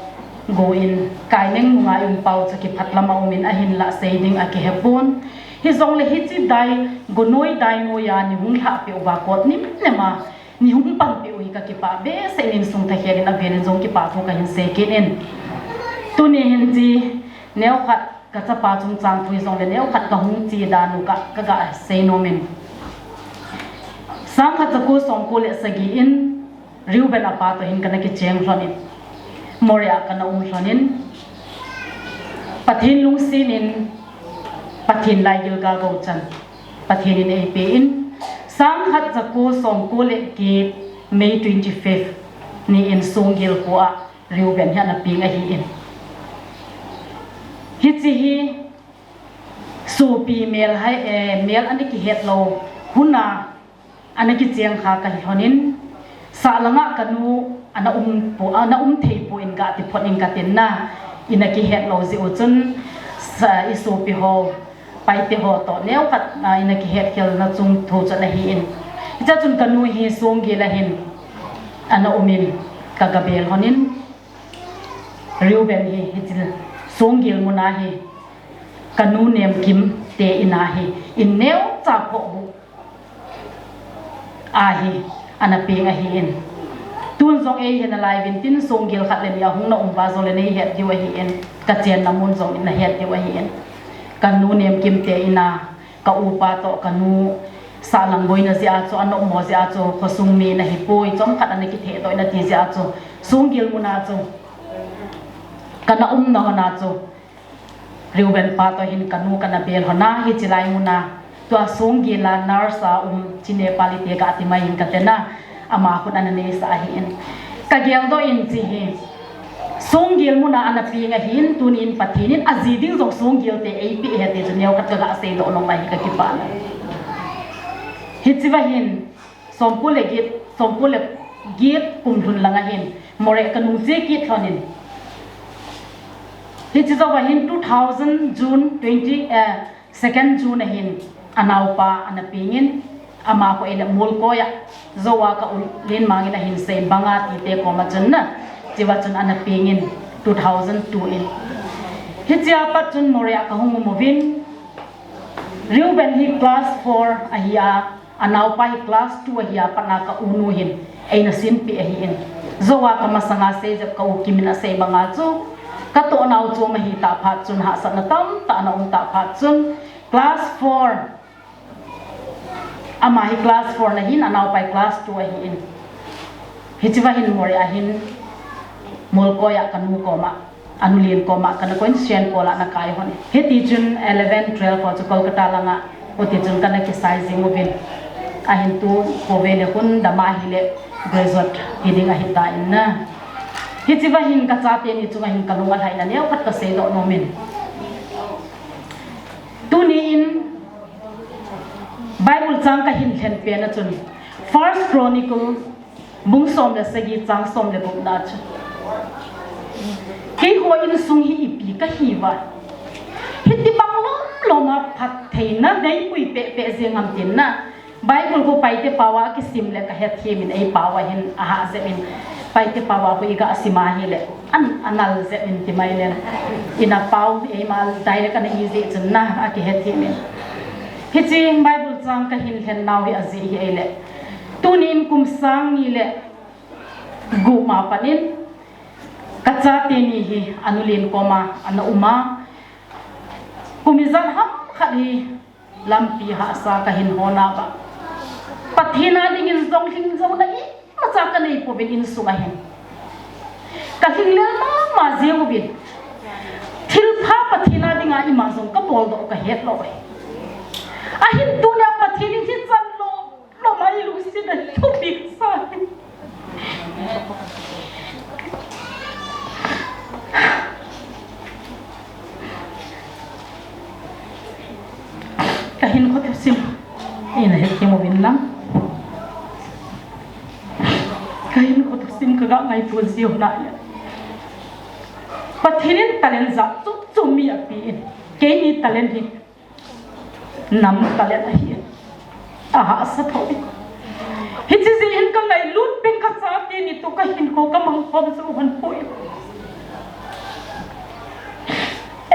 go in kai neng nung a um pau chu kiphalam a um in, ahinlah sei ding akihe pon. Hijongle hiche dai, gonoi dai noiya nei hung lhah peh uva kot nim nema nei hung panpeh u hi ka kipah behseh in, insung thakhel in avel in jong kipa thu kahin sei kit in. Tuni hin hiche neokhat ka chapa chungchang thu hijongle neokhat ka hung che dan u ka, ka ga sei nom in. Sangkhat jako somko le sagi in Reuben apa toh hin kana kicheng lhon in, Moriah kana um lhon in, Pathen lungset in, Pathen laigil ga gochan Pathen in eipe in, sangkhat jako somko le get, May twenty-fifth ni in Songgel kho a Reuben hi ana peng ahi in. Hiche hi sopi mel hai, eh, mel ana kihet lou hun a ana kicheng kha kahi lhon in, sah langa kanu ana um poi, ana um thei poi in ga ti phot in katin na, ina kihet lou jeh u chun, sa, i sopi ho, Paite ho toh neokhat, ah, ina kihet khel na chung thu chu ana hi in. Hiche chun kanu hi Songgel a hin ana um in, ka ga bel lhon in, Reuben hi, hiche Songgel mun a hi, kanu Nemkim te in a hi, in neocha phoh bu a hi ana peng ahi in. Tun jong eihin alai uvin tin, Songgel khat le ni ahung na um uva jongle nei het diu ahi in, ka chenna mun jong in na het diu ahi in. Kanu Nemkim te in a, ka upa toh kanu sahlang boina jeh a chu, anop mo jeh a chu, khosung mi ana hi poi, chomkhat ana kithehdoh in ati jeh a chu, Songgel mun a chu kana umna hon a chu, Reuben pa toh hin kanu kana bel lhon a, hiche lai mun a, tua Songgel a nurse a um, hiche Nepali te ga ti mai in katin a, ama khun ana neisah ahi in. Ka geldoh in hiche hi Songgel mun a ana peng ahi in, tuni in Pathen in aji ding jong Songgel te eipe ahi ti chu neokhat ka ga seidoh nom ahi, ka kipah na. Hiche va hin, somko le get, somko le get kum lhun lang a hin, Moreh ka nung che kit lhon in. Hiche jou va hin two thousand June twenty, eh, second June a hin anaopa ana peng in, ama kho ahile Molkoi a, jou a ka u Lenmang in ahin sei banga tite koma chun na, hiche va chun ana peng in two thousand two in. Hiche a pat chun Moreh a ka hung um uvin, Reuben hi class four ahi a, anaopa hi class two ahi a, pat na ka u nu hin eina sinpeh ahi in. Jou a ka masanga sei jep ka u Kim in asei banga chu, ka toh nau chu ama hi tah phat chun hahsatna tamtah ana um tah phat chun, class four, ama hi class four na hin, anaopa hi class two ahi in. Hiche va hin Moreh a hin, Molkoi a kanu koma, anu len koma kana kon, Saint Paul a ana kai hon. Hiti chun eleven, twelve ho chu Kolkata langa, hiti chun kana kisai jing uvin. Ahin tu khovei le hun dam ahile graduate hi ding ahi tan na. Hiche va hin ka chate ni chunga hin ka lung alhaina neokhat ka seidoh nom in. Tuni in Bible chang kahin lhen pen a chun, First Chronicle bung som le sagi chang som le gup na chu, keiho insung hi ipi kahi uva, hiti bang lom lom a phattheina neipui peh peh jeng ham tin na. Bible khu Paite pao a kisim le ka hethem in, ei pao a hin ahah jep in, Paite pao a khu i ga sim ahile an, anal jep in ti mai le, ina pao eima direct ana i jeh chun na, akihethem in. Hiche Bible chang kahin lhen nau hi ajeh hi ahile, tuni in kum sang ni le gup ma pat in ka chate ni hi anu len koma ana um a, kum ijat ham khat hi lampi hahsa kahin hon a, Pathen a dingin jong lhing jong na imacha ka nei pouvin, insung a hin ka lhinglel mama jeng uvin, thilpha Pathen a dinga ima jong kabol doh kahet lou ahi. Ahin tunia Pathen in hichan lou, lou mai lungset a thupi sa. Kahinkho thusim ina hethem uvin lang. Kahinkho thusim kaga ngaito jiu na. Pathen in talent jat chom chom mi apen. Keini talent hi nam talent ahi. Ahahsa thou. Hiche jeh hin kangailut pen kachate ni toh kahinkho kamang khom jou hon poi.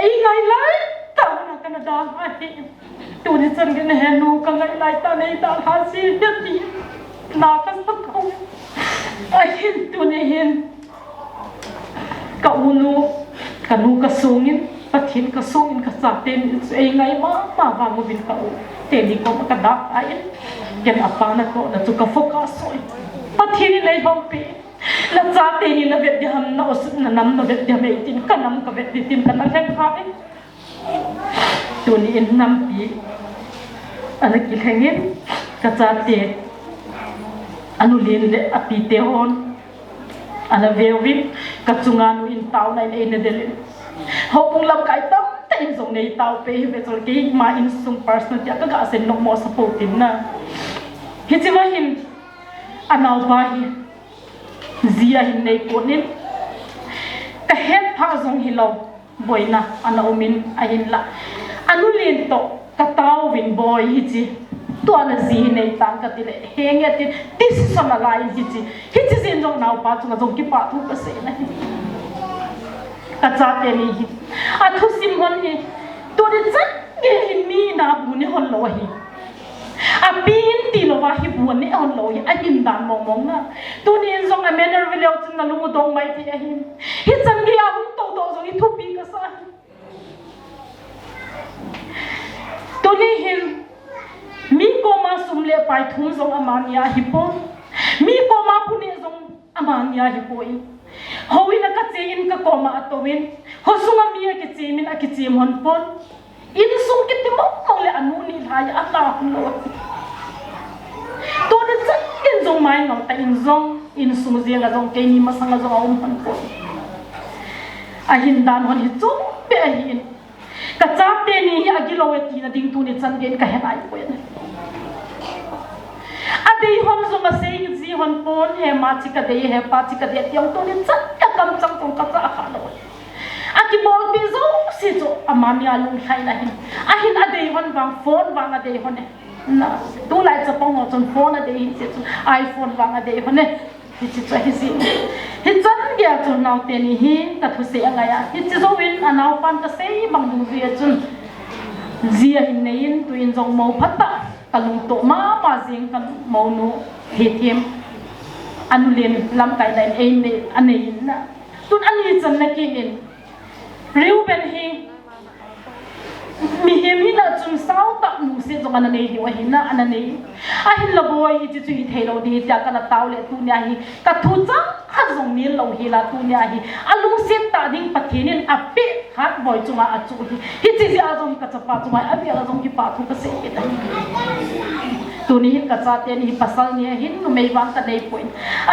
Ei ngai lai tah a kana dalha ahi. Tuni chan gei henu kangai lai tah nei dalha ji ahi ti. Na kasa thou. Ahin tuni hin. Ka unu, kanu kasung in, Pathen kasung in kachate ni chu ei ngai mama vang uvin ka u. Teni koma kadah in, ken apa natohna chu ka focus soi. Pathen in eihoupi. Nachate ni navet ding ham, na u sung na nam navet ding ham eitin, kanam kavet ding tin kana lheng kha in. Tuni in nampi ana kilheng in, kachate, anu len le api te hon ana veuvin, kachunga nu in taona in eina del in. Houbung lamkai tamtah in jong nei taopeh hi ve chule keima insung personal tia kaga sei nom mo sa pou tin na. Hiche ma hin anaopa hi ji ahin nei pon in kahet pha jong hilou. Boina ana um in ahinla. Anu len toh kataovin boi hiche. Tua naji hi nei tan kati le. Henge tin decision ala in hiche. Hiche jeh in jong naopa chunga jong kipathu kasei na hi. Kachate ni hi. Athusim hon hi. Tuni chan gei hin mi na bu ni hon lou ahi. Api in tilou va hi bu ni hon lou hi, ahin dan mong mong na. Tuni in jong a manner veleu chun nalung u dong mai thei ahi. Hichan gei a hung tou tou jong hi thupi kasa hi. Tuni hin, mi koma sum le pai thum jong amani a hipon. Mi koma pune jong amani a hipoi. Houin a kache in kakoma atou in. Khosunga mi akichem in akichem hon pon. Insung kiti mong mong le anu ni lhai a ana hung lou. Tuni chan gei in jong mai ngam ta in jong, insung jeng a jong keini masang a jong aum hon poi. Ahin dan hon hi chu be ahi in. Kachate ni hi agilou e tina ding tuni chan gei in kahe nai poi. Adei hon jong asei ji hon pon, he ma chi kadei, he pa chi kadei, tiang tuni chan gei a kamchang jong kacha kha lou. Akibolpi jouse chu amani a lunglhaina hin. Ahin adei hon vang, phone vang adei hon e. Na, tulai chapang ho chun phone adei hiche chu, iPhone vang adei hon e. Hiche chu ahi ji. Hichan gei a chu naote ni hi kathusei angai a. Hiche jouvin anaopan kasei bang dungjui a chun. Ji ahin nei in, tu in jong mou phat a. Kalungtoh mama jing kamounu hethem. Anu len lamkai lai in einei, anei in na. Tun ani channa kit in. Reuben hi mihem hina chun saotah lungset jong ana nei diu ahi na, ana nei. Ahinla boi hiche chu hithei lou ding tia kana tao le tunia hi kathu chang khat jong nil lou hi la tunia hi. Alungset tah ding Pathen in apeh khat boi chunga achu hi. Hiche jeh a jong kachapa chunga avel a jong kipathu kasei kit ahi. Tuni hin kachate ni hi pasal ni ahin numei vang kanei poi.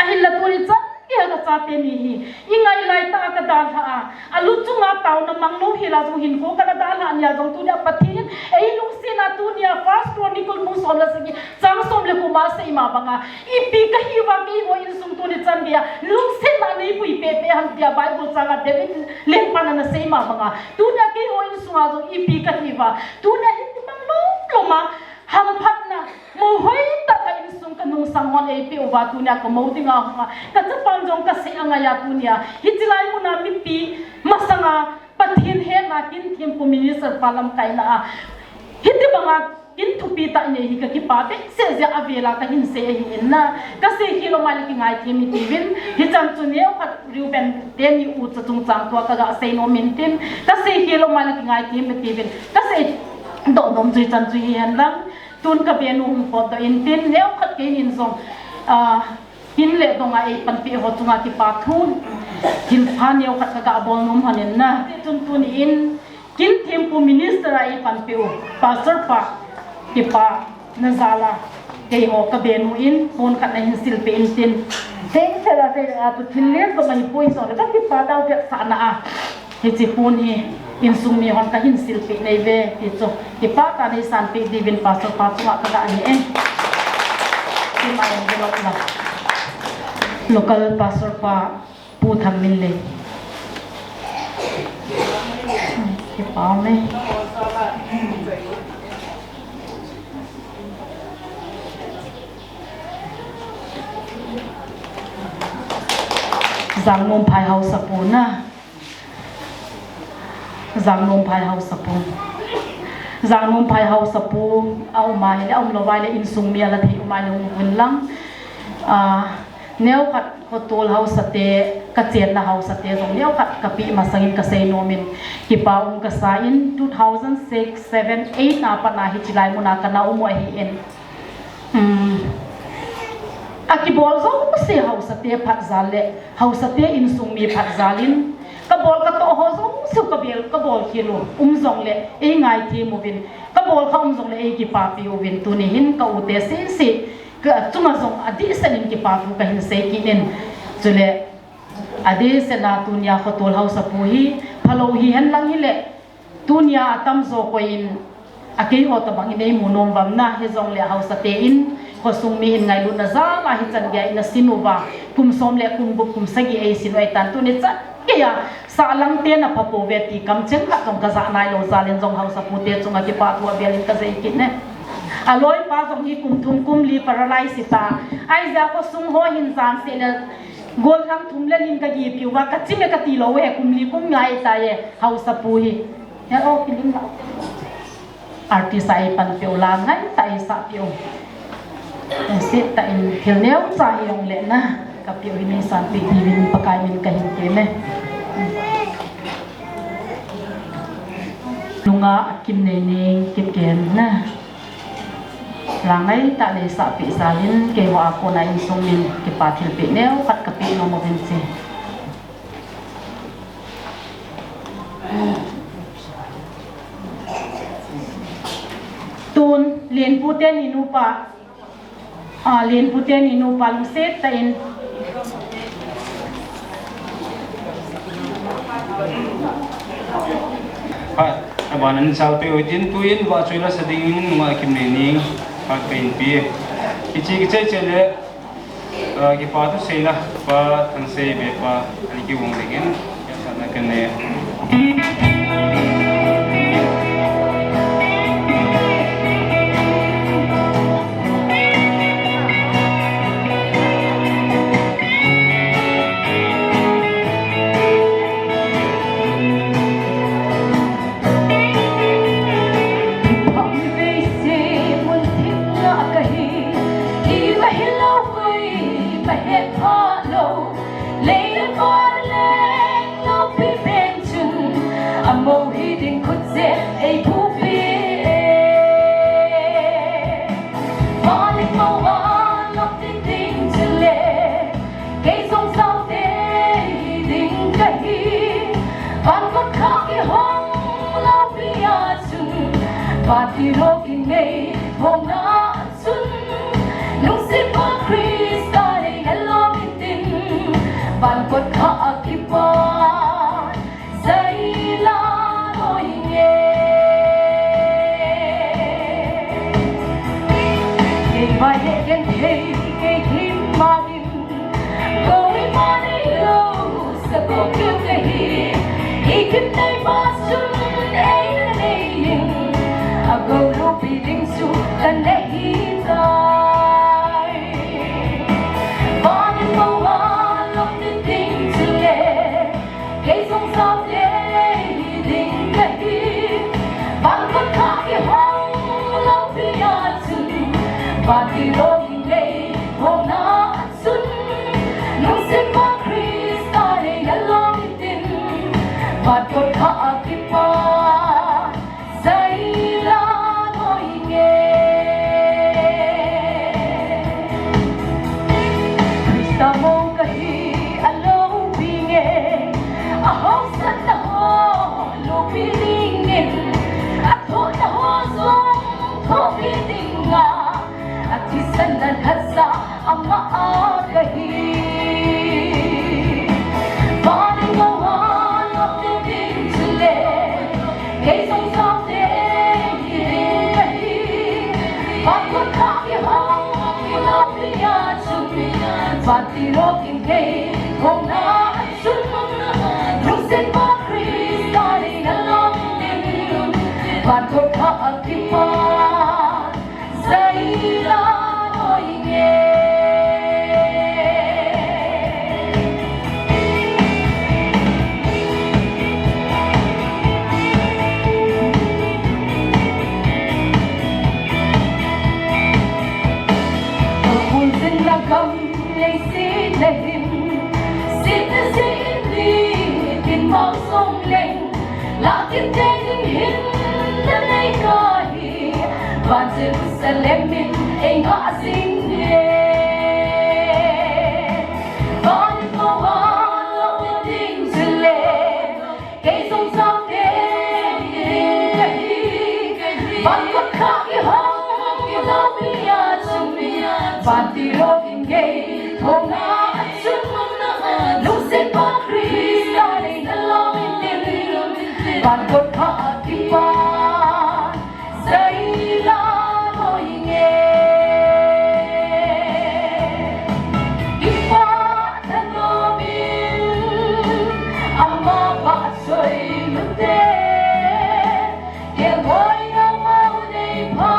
Ahinla tuni chan gei a kachate ni hi, ingai lai tah a kadalha a, alu chunga taona mang lou hi la jong hinkho kana dalha nia jong tunia Pathen in eilungset na tunia First Chronicle bung som le sagi chang som le ko ma sei ma banga, ipi kahi uva keiho insung tuni chan gei a lungsetna neipui pehpeh ham tia Bible chang a David lengpan ana sei ma banga, tunia keiho insung a jong ipi kahi uva, tunia hiti mang lom lom a hamphatna, mou hoi tah ka insung kanungsang hon eipeh uva tunia kamou dinga hunga, kachapan jong kasei angai a tunia, hiche lai muna mipi masanga Pathen hetna kin thempu minister pa lamkaina a. Hiti banga kin thupi tah nei hi kakipa behseh jeh a avel a kahin sei ahi in na. Kasei khel lou mai le kingaithem hitiuvin. Hichan chu neokhat Reuben teni ucha chungchang tua kaga sei nom in tin. Kasei khel lou mai le kingaithem hitiuvin. Kasei doh nom chu hichan chu hihen lang. Tun kabenu hung potdoh in tin, neokhat keinin jong, ah, hin le donga eipanpi ho chunga kipathu thilpha neokhat kaga bol nom hon in na. Tichun tuni in, Kin thempu minister a eipanpeh u, Pastor pa, kipana jal a, keiho kabenu in, phone khat nahin silpeh intin. Thengse la thei a tu thil len jong ahipoi jongle, kakipa dau vetsahna a. Hiche phone hi, insung mi hon kahin silpeh nai uve, ti chu. Kipa tah a neisanpeh diuvin Pastor pa chunga kaga ni e. Kin a envelope la. Local Pastor pa, Pu Thangminlei. Kipa ume. Jangnomphai haosapu na. Jangnomphai haosapu. Jangnomphai haosapu aum a hile, aum lou a hile, insung mi ala thei um a hile hung uvin lang. Ah, neokhat Khotol haosate, kachenna haosate jong neokhat kapeh masangin kasei nomin, kipa um kasa in, two thousand six, seven, eight na pat a hiche lai muna kana um u ahin. Um, akibol jouse haosate phatjal le, haosate insung mi phatjal in, kabol katoh ho jouse kabol, kabol khel u um jongle, eingaithem uvin, kabol kha um jongle, eikipapi uvin, tuni hin ka u te sese, Ka chunga jong adehset in kipa thu kahin sei kit in. Chule, adehset a tunia Khotol haosapu hi, phalou hihen lang hile, tunia atamjo koi in, akeiho tobang in eimu nom uvam na, hijongle haosate in, khosung mi in ngailutna jal a hichan geiya in asin uva, kum som le kum gup kum sagi eisin u ahitan tuni chan geiya, Sahlang te na pha pouve ti kamcheng khat jong kajah nailou jal in jong haosapu te chunga kipa thu abel in kasei kit e. Aloipa jong hi kum thum kum li paralyze hita. Ahijeh a khosung ho hin jan seh le gollhang thum le li in kagipi uva, kachim e kati lou e, kum li kum nga ahitai e, haosapu hi. He o, kilim la. Artist a eipanpeh u la ngaitah a eisahpeh u. Seh tah in thil neocha hijongle na, kapeh u hi neisanpeh diuvin Pakai min kahin tem e. Nunga Kimneining Kipgen na. La ngaitah a neisahpeh jal in keiho a kona insung min kipa thilpeh neokhat kapeh nom uvin che. Tun, Lenpu teni nupa, a, Lenpu teni nupa lungset tah in. Phat, aban in salpeh u hitin, tuin vahchoi la sa dingin Nunga Kimneining phat kahin pe. Kiche kichai chai le, Ah, kipa thu seina, Pa Thangsei Bepa, ani kivong dingin, ya sana kane. Kei jong sao te ding kahi, van kot kha kihong lou pi a chun, van ti lou kinei hong na chun, lungset pa Christa nei hello mitin, van kot kha a kipa. Zaila noi nge. Kei vai le ken thei, kei thim ma din. Koi ma nei lo, sa ko keu kahi. Ei kim nei ba sun, ei na nei ling. A go lo pi ding su, ka nei hi tai. Ba din mo wa, lo din ding su le. Kei jong sao te ding kahi, van kot kha kihong lou pi a chun, van ti lou kinei hong na chun, lungset pa Christa nei hello mitin, van kot kha a kipa. Zaila noi nge. Christa mo kahi a lou pi nge. A haosatna ho lou pi ding Pati rokin kei, kong na an sun mong na, lungset pa Krista nei na lam din, pan ko ka akipa, sai la oi nge. Kul sin na kam Lei si le hin, si te si in ni, tin mau song leng, la tin te ding hin, ta nei ka hi, van Jerusalem in, ei nga sing ye. Van ko ha lo ding chule, Kei song song te, kei, kei, van kot kha kihong, kihong mi a chung mi a, van ti ro king kei, thong na an chung mong na an, lungset pa Krista nei na lom in tin, van kot kha kipan. Seila hoi nge. Kipa thanom in ama vahchoilute, kelngoi na mau nei pha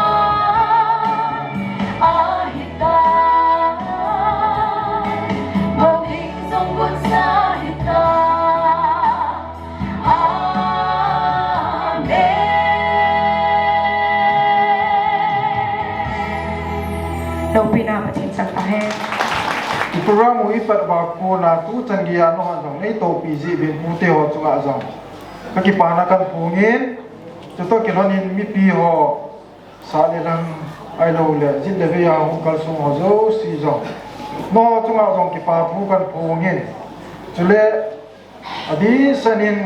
ahita. Moning jong gonsa hita. Amen. Loupina Pathen chang tahen. I program u i pat uva kona tuchan geiya nangho jong nei toupi jeh uvin pute ho chunga jong ka kipana kahin phong in, chutoh kilhon in mipi ho, sah le lhang ahilouleh jit le veiya hung kalsong ho jouse jong nangho chunga jong kipa thu kahin phong in. Chule adihsan in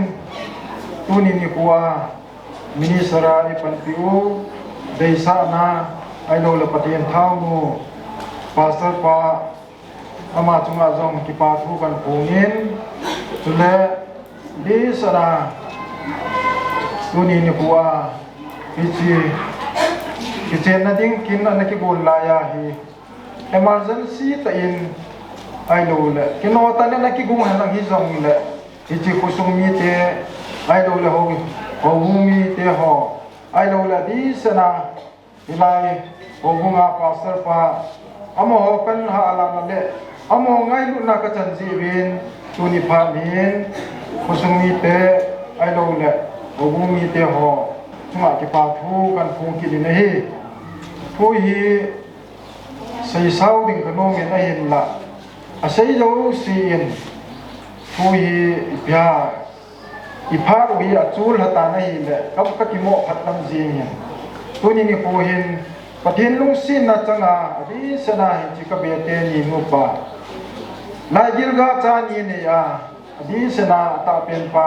tuni nikho a minister a eipanpi u, deisahna ahilouleh Pathen thaonu pastor pa, ama chunga jong kipa thu kahin phong in. Chule adihsan a tuni nikho a hiche kichenna ding kin ana kigon laiya hi emergency tah in ahilouleh kino tah in ana kigon henlang hijongleh, hiche khosung mite ahilouleh ho, houbung mite ho ahilouleh adihsan a hilai houbung a pastor pa, amaho panlhah a lana le amaho ngailutna kachan jeh uvin tuni phat hin khosung mite ahilouleh houbung mite ho chunga kipa thu kahin phong kit in ahi. Thu hi seisao ding kanom in ahinlah, asei jouse in thu hi ipi ham, iphat u hi achul lhatan ahileh kam kakimoh phatlam jeng in. Tuni nikho hin Pathen lungsetna changa adihsan a hiche ka Bethany nupa, Laigil Gacha ni nei a, adihsan a atahpen pa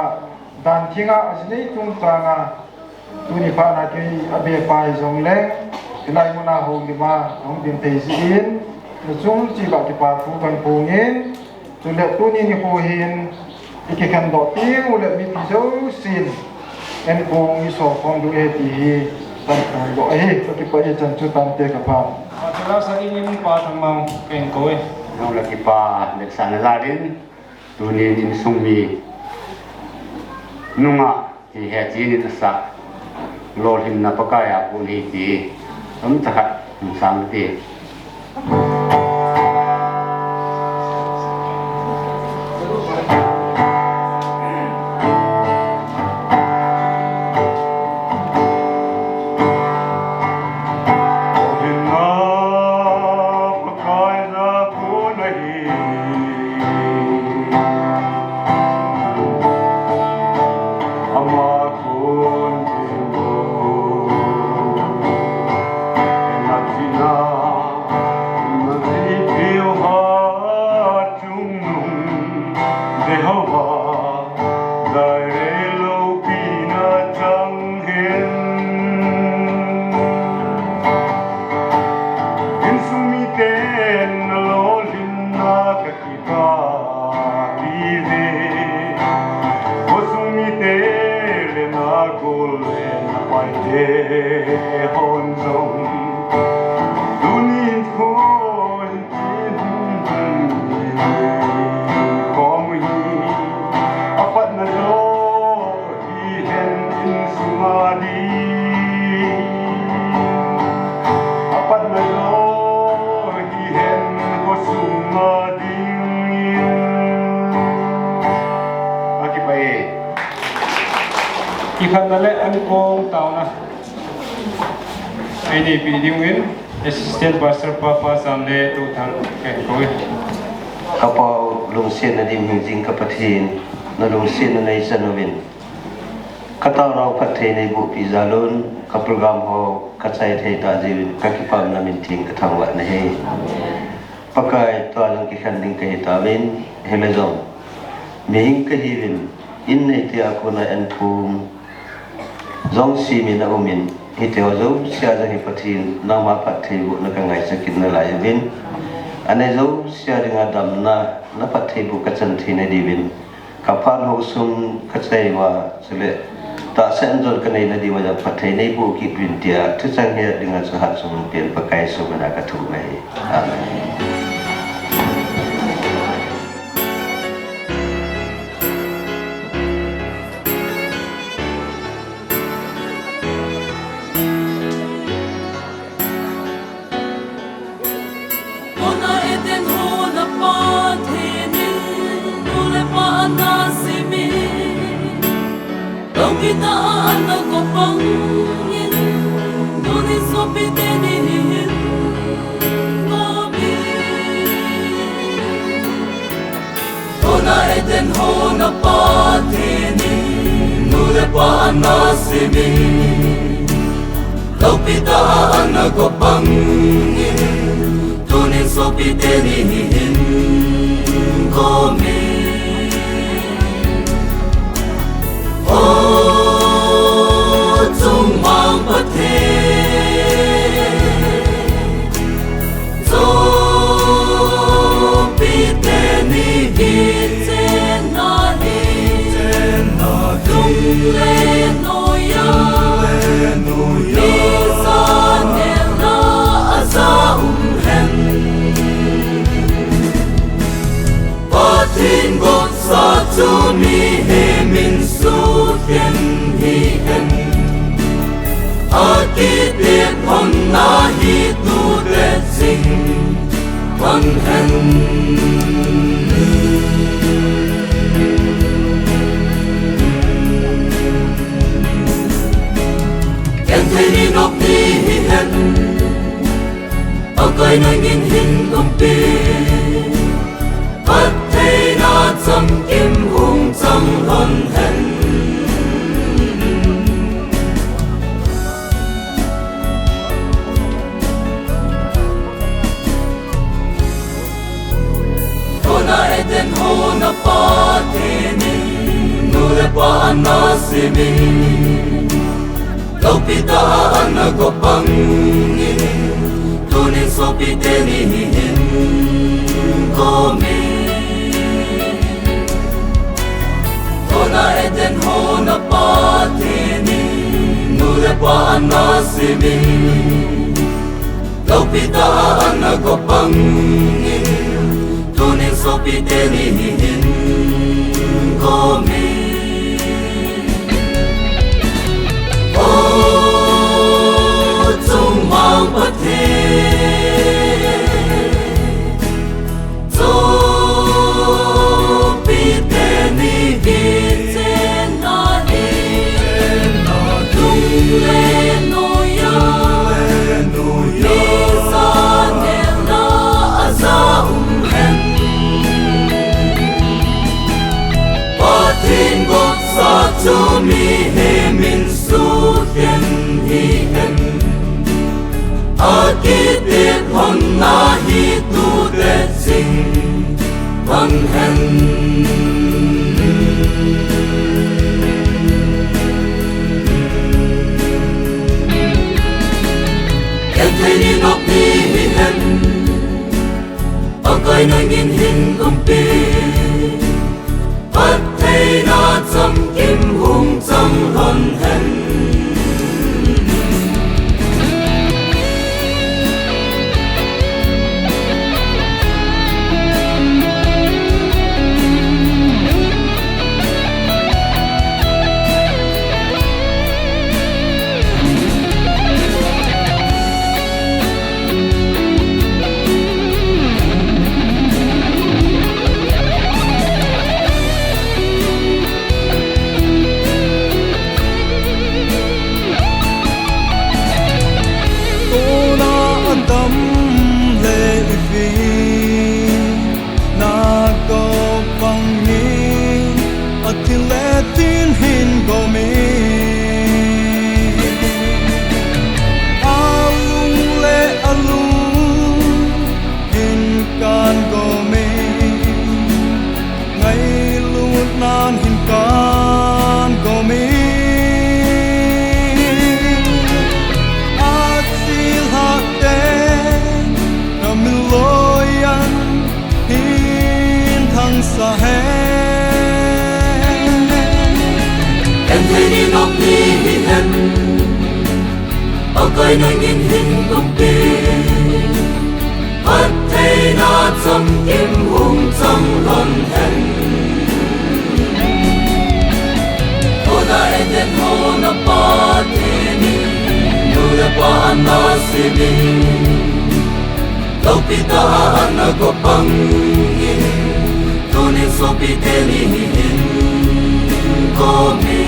Danthinga ajinei chungchanga tuni phat a kei abepa hijongleng hilai muna houlim a ahung ding thei jeh in, nachung cheh uva kipa thu kahin phong in. Chule tuni nikho hin ikikhendoh teng uleh mipi jousen enkong iso khom diu ahi ti hi kahin phondoh ahi. Kakipah e, chan chu tante kapha. Pachala sa in in Pa Thangmang kahin kou e. Nang la kipa vetsahna jal in tunin insung mi nungah ti he chinin asah lolhinna Pakai a kon ahi ti chomcha khat hung sang te. Kong taona. Eini pi dingin Assistant Pastor Papa Sam le Tuthang kahin kou e. Ka Pa u, lungsetna dimhing jing ka Pathen, na lungsetna neichan uvin. Ka taonau phatthei neiboh pi jal un, ka program ho ka chai thei tah jeh un, ka kipah na min theng ka thangvah nahi. Pakai, tua jong kikhen ding kahi tauvin, hile jong mihing kahiuvin, in neite a kona an thum jong simin aumin, hiti ho jouse a jong hi Pathen, nangma phattheibohna ka ngaichat kit nalai uvin, anei jouse a dinga damna, na phattheiboh ka chan theina diuvin, ka phat hou sung ka chai uva, chule tahsa an jong ka neina diuva jong phatthei neiboh kit uvin tia, thuchang hi dinga chu hatchungnung pen Pakai sumin a ka thum ahi. Amen. Kona Eden hon a Pathen in nu le pa ana semin, loupi tah a ana go pangin, tunin sopi teni hin gom in. Kona Eden hon a Pathen in nu le pa ana semin, loupi tah a ana go pangin, tunin sopi teni hin gom in. O chungmang Pathen, sopi teni hi chenna hi, chenna hi, lung le noiya, lung le noiya, mi ja nel a aja um hen. Pathen gotsa chu mihem in sukhen hihen, akitet lhonna hi tute jing lhon hen. Genthei ni nop ni hihen, Pakai nangin hin umpi, phattheina chamkim hung chang lhon hen. Kona Eden hon a Pathen in nu le pa ana semin, loupi tah a ana go pangin, tunin sopi teni hin gom in. Kona Eden hon a Pathen in nu le pa ana semin, loupi tah a ana go pangin, tunin sopi teni hin gom in. O chungmang Pathen, sopi teni hi chenna hi, lung le noiya, mi ja nel a aja um hen. Pathen gotsa chu mihem in sukhen hihen, akitet lhonna hi tute jing lhon hen. Genthei ni nop ni hihen, Pakai nangin hin umpi, phattheina chamkim hung chang lhon hen. Tam le ifi na go pang ni, athile tin hin go mi. Alung le alung hin kan go mi. Ngailut nan hin kan go mi. Achi lhah te na min loi an hin thang sa hen. En thei ni nok ni hi hen. Pakai na ngin hin kumpi. Phattheina chamkim hung chang lhon hen. Hona Eden hona Pathen in, nu le pa ana simin, loupi tah a ana go pang in, tunin sopi teni hin go mi.